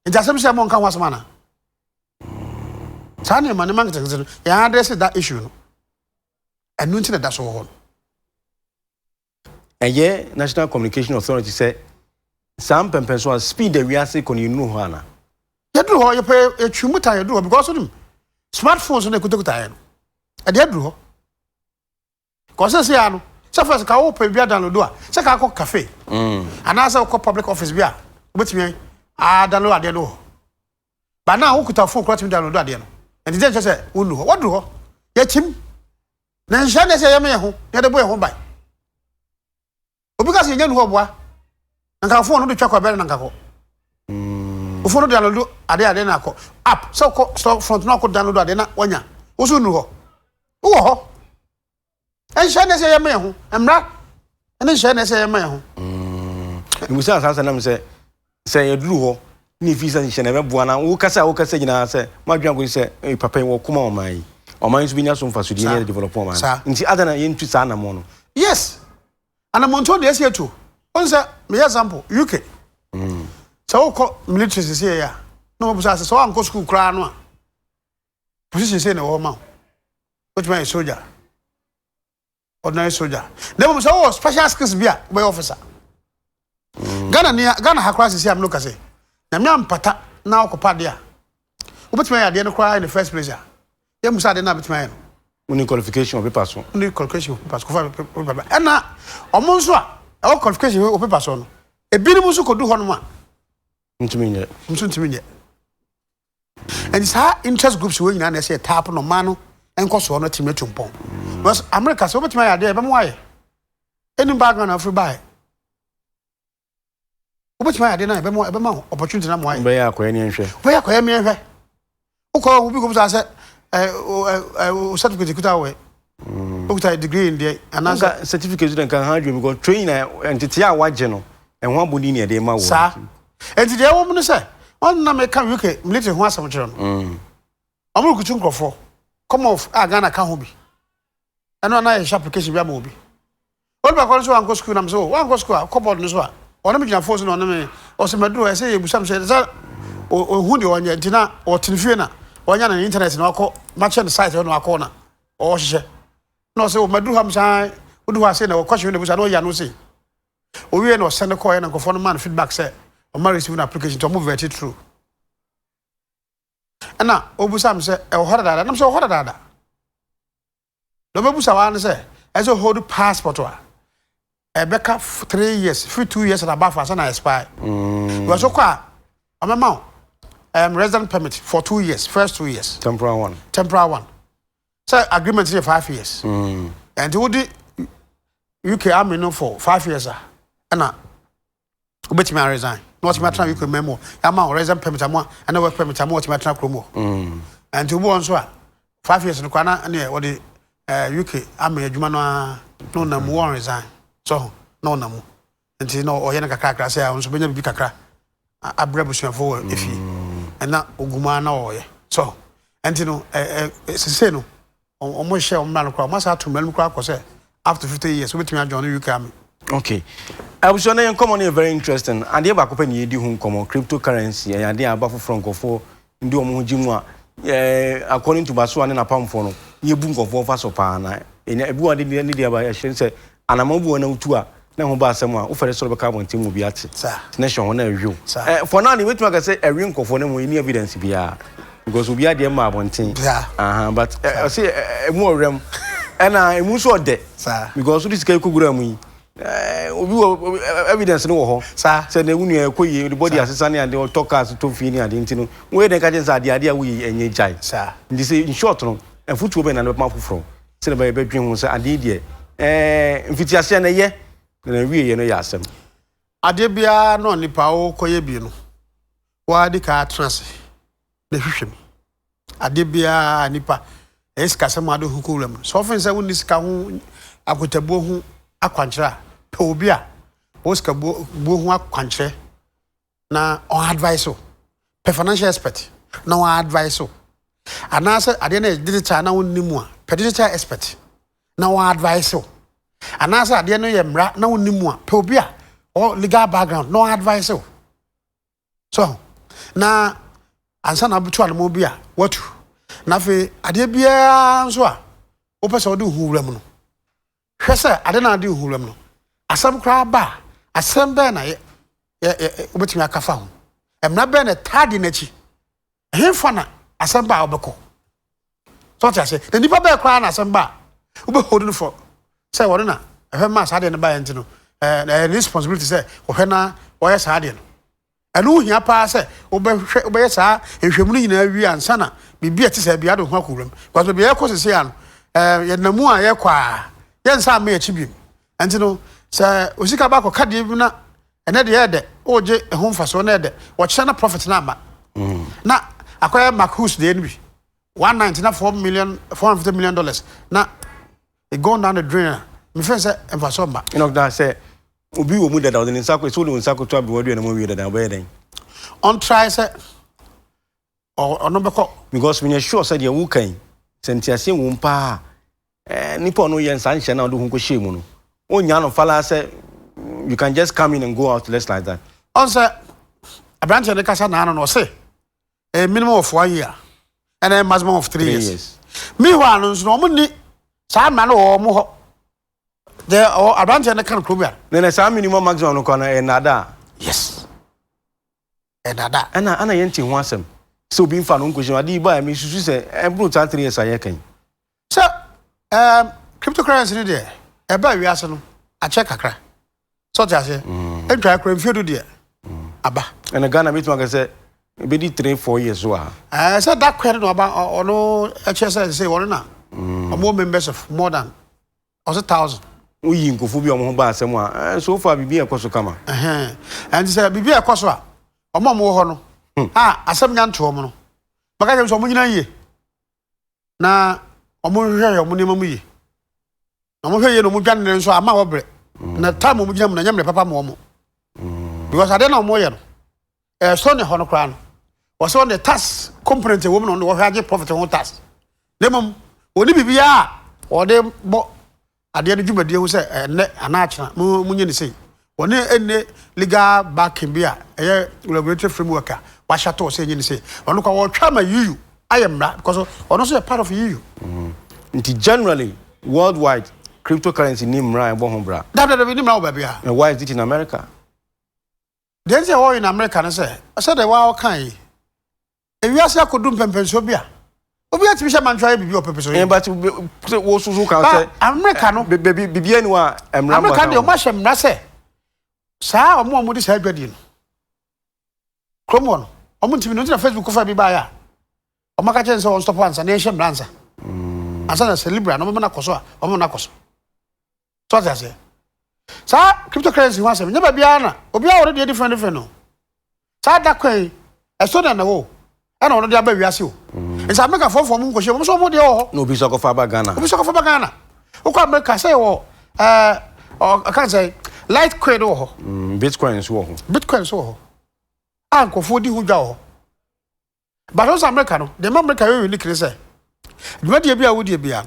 nti asɛm si a mo nka ho asɛm ana saa nneɛma ne ma nketenkete no yɛn address that issue no. Ɛno nti na ɛda so wɔ hɔ no. Ɛyɛ National Communication Authority sɛ saa mpɛmpɛnso a speed a wiase kɔ no yɛnnuru hɔ ana? Yɛduru hɔ, yɛpɛ yɛtwi mu ta yɛduru hɔ because wonim smartphones no ɛkutakuta yɛn no ɛde aduru hɔ. Kɔ sɛ sɛ ano sɛ first ka wopɛ bi adownload a sɛ ka akɔ cafe anaasɛ wokɔ public office bi a wobɛtumi adownload adeɛ no wɔ hɔ. But now wokuta phone koraa tumi download adeɛ no. Ɛnti dɛ nkyɛ sɛ wonnu hɔ. Waduru hɔ. Yɛkyim. Na nhyɛ na ɛsɛ yɛma yɛn ho na yɛde bɔ yɛn ho ban. Obi ka sɛ yɛnya nu hɔ boa. Na nka phone no de twa kɔ ɛbɛrɛ na nka kɔ. Wo phone no download adeɛ adeɛ na akɔ. App sɛ wokɔ store front na akɔ download adeɛ na wanya. Wo so nu hɔ. Wowɔ hɔ. Nhyɛ na ɛsɛ yɛma yɛn ho. Mmara ne nhyɛ na ɛsɛ yɛma yɛn ho. Mmusa saa asɛm sɛ sɛ yɛduru hɔ ne efi sɛ nhyɛ na ɛbɛboa na wokasa a wokasa nyinaa sɛ madwene akɔsi sɛ eh, papa yi wɔko ma ɔman yi ɔman yi nso bɛnya so mfasodie ne yɛde develop ɔman no nti adɛn na yɛntu saa anammɔn no. Yes, anammɔntuo deɛ ɛsɛ yɛtu. Wohu sɛ meyɛ example UK mm. Sɛ wokɔ military sisi yɛ a na wɔbusa sɛ sɛ woankɔ sukuu koraa no a position sei na ɛwɔ hɔ ma wo wotumi ayɛ soldier ordinary soldier na mmom sɛ wowɔ special skills bi a wobɛyɛ officer mm. Ghana ni Ghana ha koraa sisi a mene kase nyame ampata na wokɔpa adeɛ a wobɛtumi ayɛ adeɛ no koraa in the first place a yɛmmu sɛ adeɛ no a bɛtumi ayɛ no woni qualification wɔ paper so woni qualification wɔ paper so kɔfa paper ɛna ɔmo nso a ɛwɔ qualification wɔ paper so no ebinom nso kɔdu hɔ nom a ntumi nyɛ nso ntumi nyɛ Nti saa interest groups wei nyinaa na ɛsɛ yɛ tap no ɔman no nkɔsoɔ no atumi atu mpɔn. Because America sɛ wobɛtumi ayɛ adeɛ ɛbɛma wayɛ. Ɛnim background na wofiri baeɛ. Wobɛtumi ayɛ adeɛ no ɛbɛma ɛbɛma wo opportunity na ma wayɛ. Wobɛyɛ akɔyɛ ne nhwɛ. Wobɛyɛ akɔyɛ me nhwɛ. Wokɔ obi kɔm saa sɛ ɛ ɛ certificate kuta wɔ Okuta degree in deɛ anaasɛ. Nka certificate de nka ha adwene because training na nteteɛ a wagye no ɛho abɔdin na ɛde ma wo. Saa. Nti deɛ ɛwɔ mu no sɛ wɔn na meka UK military ho asɛm kyerɛ no. Mm. Wɔn rekutu nkurɔfoɔ Commonwealth a Ghana ka ho bi. Ɛno ana yɛhyɛ application bi ama obi. Onipa kɔ no so wankɔ sukuu nam so wankɔ sukuu a kɔ board no so a ɔne me gyina phone so na ɔne me ɔsɛ maduru hɔ ɛsɛ yɛbusa me sɛ sɛ ɔhu deɛ ɔnyɛ nti na ɔtene fie na ɔnya ne internet na wakɔ makyɛ no site hɔ na wakɔ na ɔhyehyɛ na ɔsɛ maduru ha msaa wodu hɔ ase na ɔkɔhye na busa na ɔyɛ ano se owie na ɔsɛne kɔɛ na nkurɔfoɔ no ma no feedback sɛ ɔma receive no application nti ɔmo vet it through ɛna ɔbusa me sɛ ɛwɔ hɔ dadaada nam sɛ ɛwɔ hɔ dadaada na ɔbɛbusa waa no sɛ ɛsɛ hold passport a ɛbɛka 3 years firi 2 years and above ansa na expire because wokɔ a ɔbɛma wo resident permit for 2 years, first 2 years. Temporary one. Temporary one sɛ agreement yɛ 5 years ɛnti wodi UK army no for 5 years a ɛna wobɛtumi a resign na wɔtumi atena UK man mu ama wo resident permit ama ɛna work permit ama wɔtumi atena kurom hɔ. Ɛnti wobi wɔ nso a 5 years no koraa na ɛneɛ wɔde UK army adwuma no ara na ɔnam mu wɔn resign so na ɔnam mu nti na ɔyɛ no kakrakra sɛ ɔno nso bɛnya biribi kakra abrɛ abusuafoɔ wɔ efie ɛna ogu mu ara na ɔyɛ so. Ɛnti no ɛɛ ɛ sese no ɔmo hyɛ ɔmo mmara no koraa ɔmo asa ato mmara no koraa kɔ sɛ up to 50 years wobɛtumi ajoin UK army. Okay, abusua no yɛn nkɔmɔ no yɛ very interesting. Adeɛ baako pɛ na yɛdi ho nkɔmɔ, cryptocurrency. Ɛyɛ adeɛ a aba foforɔ nkɔfoɔ ndi wɔn ho gye mu a ɛɛ according to Basoa ne n'apamfoɔ no yɛbu nkɔfoɔ fa so paa na ɛnya ebi wɔ ade ne deɛ aba ɛhyɛ sɛ anamɔ bi wɔ na wotu a na ho ba asɛm a wofɛre sɔrɔ bɛka abɔnten mu obi ate na hyɛ ho na ɛhwew ɛɛ for now ne wetumi aka sɛ ɛwe nkɔfoɔ no mu ɛni evidence biara because obi adeɛ mma abɔnten aha but ɔse ɛmu ɔwerɛm ɛna ɛmu nso ɔdɛ because wode sika kɔ gura mu yi obi wɔ evidence no wɔ hɔ sɛ na ewu nua ɛkɔ yie de body asesa ne ade ɔtɔ cars tɔ fie ne ade nti no wɔyɛ dɛn ka kyɛn sɛ adeɛ adeɛ a woyɛ ɛnyɛ gyae nti sɛ in short no afutuo bɛn na ne bɛma foforɔ sɛ ne bɛyɛ bɛdwen ho sɛ adeɛ deɛ mfitiaseɛ na ɛyɛ na na wie yɛ no yɛ asɛm. Adeɛ biara na onipa wokɔyɛ bi no wɔade ka atena ase na hwehwɛ mu. Adeɛ biara nipa ɛyɛ sikasɛm ade ho kɔwura mu sɛ ɔfen sɛ wonni sika ho akotabuo ho akwankyerɛ a pɛ obi a ɔwɔ sika buo ho akwankyerɛ na ɔn advice o pɛ financial expert na ɔn advice o anaasɛ adeɛ no yɛ digital na wonni mu a pɛ digital expert na ɔn advice o anaasɛ adeɛ no yɛ mmara na wonni mu a pɛ obi a ɔwɔ legal background na ɔn advice o so na ansa na abɛtu anamɔ bi a watu. Na afei adeɛ biara nso a wopɛ sɛ wode wo ho wura mu no. Hwɛ sɛ ade no a wode wo ho wuram no, asɛm koraa ba a, asɛm bɛn na yɛ, yɛ, yɛ, wobɛtumi aka fa ho? Mmara bɛn na ɛtaa di n'akyi? Ɛhefa na asɛm ba a wobɛkɔ? So ɔte ase? Na nipa bɛɛ koraa na asɛm ba a wobɛhold no for sɛ wɔno na ɛhwɛ maa saa adeɛ no baeɛ nti no, ɛɛ, ɛyɛ ne responsibility sɛ ɔhwɛ na wɔyɛ saa adeɛ no. Ɛno ho hia paa sɛ wobɛhwɛ wobɛyɛ saa nhwɛmu no nyinaa wie ansa na biribi a ɛte saa biara de wo ho akɔ wuram. Because baabi a yɛrekɔ seesei ara no, ɛɛ, yɛnam mu a yɛrekɔ a, yɛnsan mma yɛn akyi bio. Ɛnti no, sɛ osika ba akɔka deɛ bi na ɛnɛ deɛ ɛyɛ dɛ, wogye ɛho mfasoɔ na ɛyɛ dɛ, wɔkyerɛ na profit no amma. Na akɔyɛ Mark Hughes deɛ no bi, one night na 4 million, $450 million na it gone down the drain a, mefɛn sɛ mfasoɔ mma. Enoch da sɛ obi wɔ mu dada ɔde ne nsa kɔ sɛ wode wo nsa kɔto aberewa aduane mu awie dada wobɛyɛ dɛn? Ɔntrae sɛ ɔno bɛkɔ. Because menyɛ sure sɛ deɛ woka yi sɛ nteaseɛ wɔ mu paa a nipa ɔno yɛ nsa nhyɛ na ɔde ho kɔhyɛɛ mu no ɔnnya no falaa sɛ you can just come in and go out just like that. Ɔn sɛ aberanteɛ no kasa naano no ɔse ɛyɛ minimum of one year ɛna ɛyɛ maximum of 3 years. Meanwhile no nso no wɔn nni saa mmara no wɔ wɔn hɔ. Deɛ ɔwɔ aberanteɛ no ka no kurom ya. Na na saa minimum maximum no kɔ no ɛyɛ nnaadaa. Yes. Ɛyɛ nnaadaa. Ɛna ɛna yɛn te ho asɛm sɛ obi nfa no nkohyɛ mu ade yi ba a mesusu sɛ ɛboro saa 3 years a yɛka yi. Sɛ ɛɛm cryptocurrency no deɛ ɛbaa wiase no akyɛ kakra. Sɛ ɔte aseɛ. Ɛntwae koraa mfie du deɛ aba. Ɛna Ghana bɛtumi aka sɛ ɛbɛdi 3, 4 years wɔ ha. Ɛɛ sɛ da kwan no aba ɔno ɛkyerɛ sɛ sɛ wɔn na ɔmo members of more than ɔsɛ thousand. Woyi nkurɔfoɔ bi a wɔn ho ba asɛm a, so far biribi ɛkɔ so kama. Ɛhɛn ɛnti sɛ biribi ɛkɔ so a wɔn a wɔwɔ hɔ no a asɛm nya nto wɔn no bɛka kyerɛ sɛ wɔn nyina yie na wɔn nhwehwɛ wɔn nneɛma mu yie na wɔn hwɛ yie na wɔn dwane ne nso ama wɔbrɛ na time wɔn gyina mu na nyɛ mmerɛ papa ma wɔn because adeɛ na wɔn yɛ no ɛsɔ ne hɔ no koraa no wɔsɛ wɔn de tax component ɛwɔ mu na wɔn de wɔhwɛ agye profit ho tax na mmom wɔn ni biribiara a wɔde bɔ adeɛ no dwumadie ho sɛ ɛnɛ anaa akyena mo mo nye ne sei wɔne ɛnne legal backing bi a ɛyɛ regulatory framework a wahyɛ ato sɛ ɛnyɛ ne sei ɔno kɔ wɔtwa ama EU ayɛ mmara because ɔno nso yɛ part of EU. Nti generally worldwide cryptocurrency ni mmara a ɛbɔ ho bra. Dabi dabi ni mmara wɔ baabi a. And why is it in America? Deɛ nti a wɔyɛ in America ne sɛ sɛdeɛ waa ɔka yi ewiase akɔdu mpɛmpɛnsoɔ bi a obi atumi hyɛ mantwa yɛ biribi ɔpɛpɛ so yɛ. But wo soso kan sɛ America no baabi biribi ani wa mmara America deɛ ɔmo ahyɛ mmara sɛ saa ɔmo a ɔmo de saa adwadie no kurom hɔ no ɔmo ntumi no nti na Facebook kofa bi baayɛ a ɔmo aka kyerɛ sɛ wɔn stop ansa na yɛnhyɛ mmara ansa ansa na sɛ Libra no ɔmo bɛ na kɔ so a ɔmo na kɔ so so ɔte aseɛ saa cryptocurrency ho asɛm nyɛ baabiara na obiara wɔ ne deɛ different different no saa da kwan yi ɛso na na wɔ ɛna ɔno de aba wiase o nti America fɔfɔ mu nkɔhyɛ wɔn nso wɔn deɛ wɔ hɔ na obi nso akɔfa aba Ghana obi nso akɔfa aba Ghana wokɔ America sɛ wɔ ɛɛ ɔka sɛ Litecoin wɔ hɔ Bitcoin nso wɔ hɔ. Bitcoin nso wɔ hɔ a nkurɔfoɔ di ho dwa wɔ hɔ. But ɔsɛ America no, deɛ ma America yɛ unique ne sɛ, dwumadie bi a wodie biara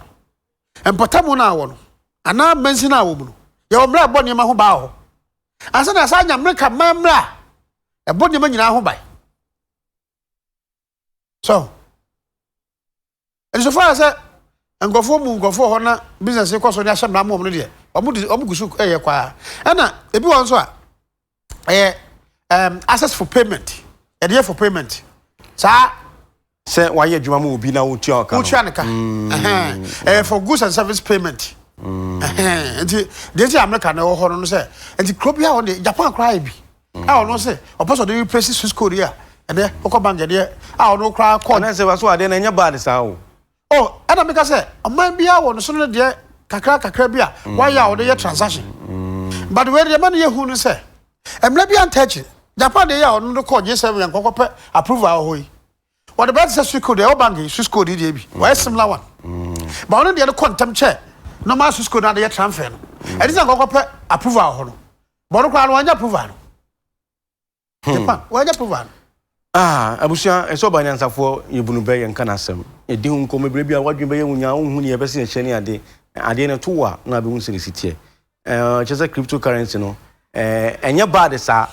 no, mpɔtamu no a wɔ no, anaa mansin no a wɔ mu no, yɛwɔ mmerɛ a ɛbɔ nneɛma ho ban wɔ hɔ. Ansa na yɛasan anya America man mmerɛ a ɛbɔ nneɛma nyinaa ho ban. So, nti so far sɛ nkurɔfoɔ mu nkurɔfoɔ hɔ na business kɔ so ne ahyɛ mmara mu wɔn no deɛ, wɔn de wɔn gu so yɛ kwaa. Ɛna ebi wɔ nso a, ɛyɛ access for payment, yɛde yɛ for payment. Saa. Sɛ wayɛ adwuma ma obi na wotua ɔka no. Wotua ne ka. Ɛyɛ for goods and service payment. Nti deɛ nti America na ɛwɔ hɔ no sɛ nti kuro bi a wɔn de Japan koraa yɛ bi. A ɔno sɛ ɔpɛ sɛ ɔde replace Swiss code yi a ɛnɛ wokɔ bank ɛdeɛ a ɔno koraa kɔ. Anaasɛ waso adeɛ no ɛnyɛ bad saa o. Oh, ɛna meka sɛ ɔman biara wɔ ne so no deɛ kakra kakra bi a wayɛ a ɔde yɛ transaction. But wei deɛ ma no yɛ hu no sɛ mmara bi anta akyiri. Japan deɛ yɛ a ɔno de kɔɔ G7 yɛn kɔkɔ pɛ approval wɔ hɔ yi. Wɔde bɛyɛ te sɛ Swiss code ɛwɔ bank yi Swiss code yi deɛ bi wɔyɛ similar one. But ɔno deɛ no kɔ ntɛm kyɛ normal Swiss code no ade yɛ transfer no. Ɛde sɛ nkɔkɔ pɛ approval wɔ hɔ no. But ɔno koraa no wanya approval no. Japan wanya approval no. Ah, abusua, ɛsɛ ɔba nyansafoɔ yɛbu no bɛ yɛnka n'asɛm. Yɛdi ho nkɔmmɔ berɛ bi a w'adwene bɛyɛ wo nyaa, wonhu nea yɛpɛ sɛ yɛkyerɛ ne ade. Adeɛ no ɛto wo a na abɛhu sɛdeɛ ɛsi teɛ. Ɛɛ, kyerɛ sɛ cryptocurrency no, ɛɛ, ɛnyɛ bad saa.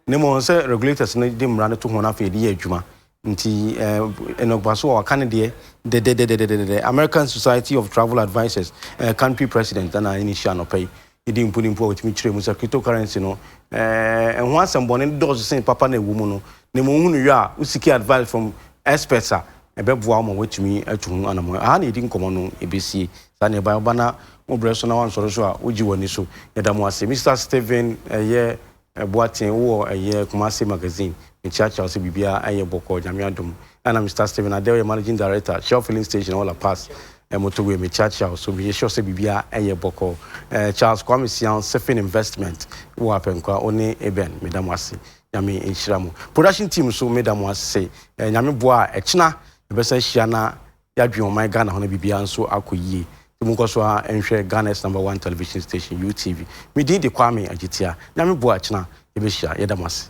Na mmom sɛ regulators no de mmara no to ho na afei yɛde yɛ adwuma. Nti eh, Enoch Baso a waka ne deɛ dɛdɛdɛdɛdɛdɛ. American Society of Travel Advisors eh, country president ɛna ɛne hyia anɔpa yi. Yɛdi mpo ne mpo a wɔtumi kyerɛ mu sɛ cryptocurrency no eh, ɛho asɛmbɔne dɔɔso sen papa na ɛwɔ mu no. Na mmom wohu no yɔ a, wosiki advice from experts a, ɛbɛboa wo ma woatumi atu ho anammɔn. Aha na yɛdi nkɔmmɔ no ɛbɛsie. Saa na ɛbae. Woba na wo berɛ so na woansɔre so a, wogye w'ani so. Yɛda mo ase. Mister Stephen ɛyɛ Boateng, wowɔ ɛyɛ Kumasi Magazine. Mekyeakyea wo sɛ biribiara ɛyɛ bɔkɔɔ, Nyame adom. Ɛna Mister Stephen Adeh, woyɛ Managing Director, Shell Filling Station ɛwɔ La Paz Motorway. Mekyeakyea wo so. Meyɛ sure sɛ biribiara ɛyɛ bɔkɔɔ. Charles Kwame Siaw, Sefin Investment, wowɔ Apɛnkwa, wo ne Eben, meda mo ase. Nyame nhyira mo. Production team nso meda mo ase. Nyame boa a, ɛkyena yɛbɛsan ahyia na yɛadwen ɔman Ghana ho na biribiara nso akɔ yie. Nti monkɔ so ara nhwɛ Ghana's number one television station, UTV. Me din de Kwame Agyetia. Nyame boa a ɛkyena yɛbɛhyia. Yɛda mo ase.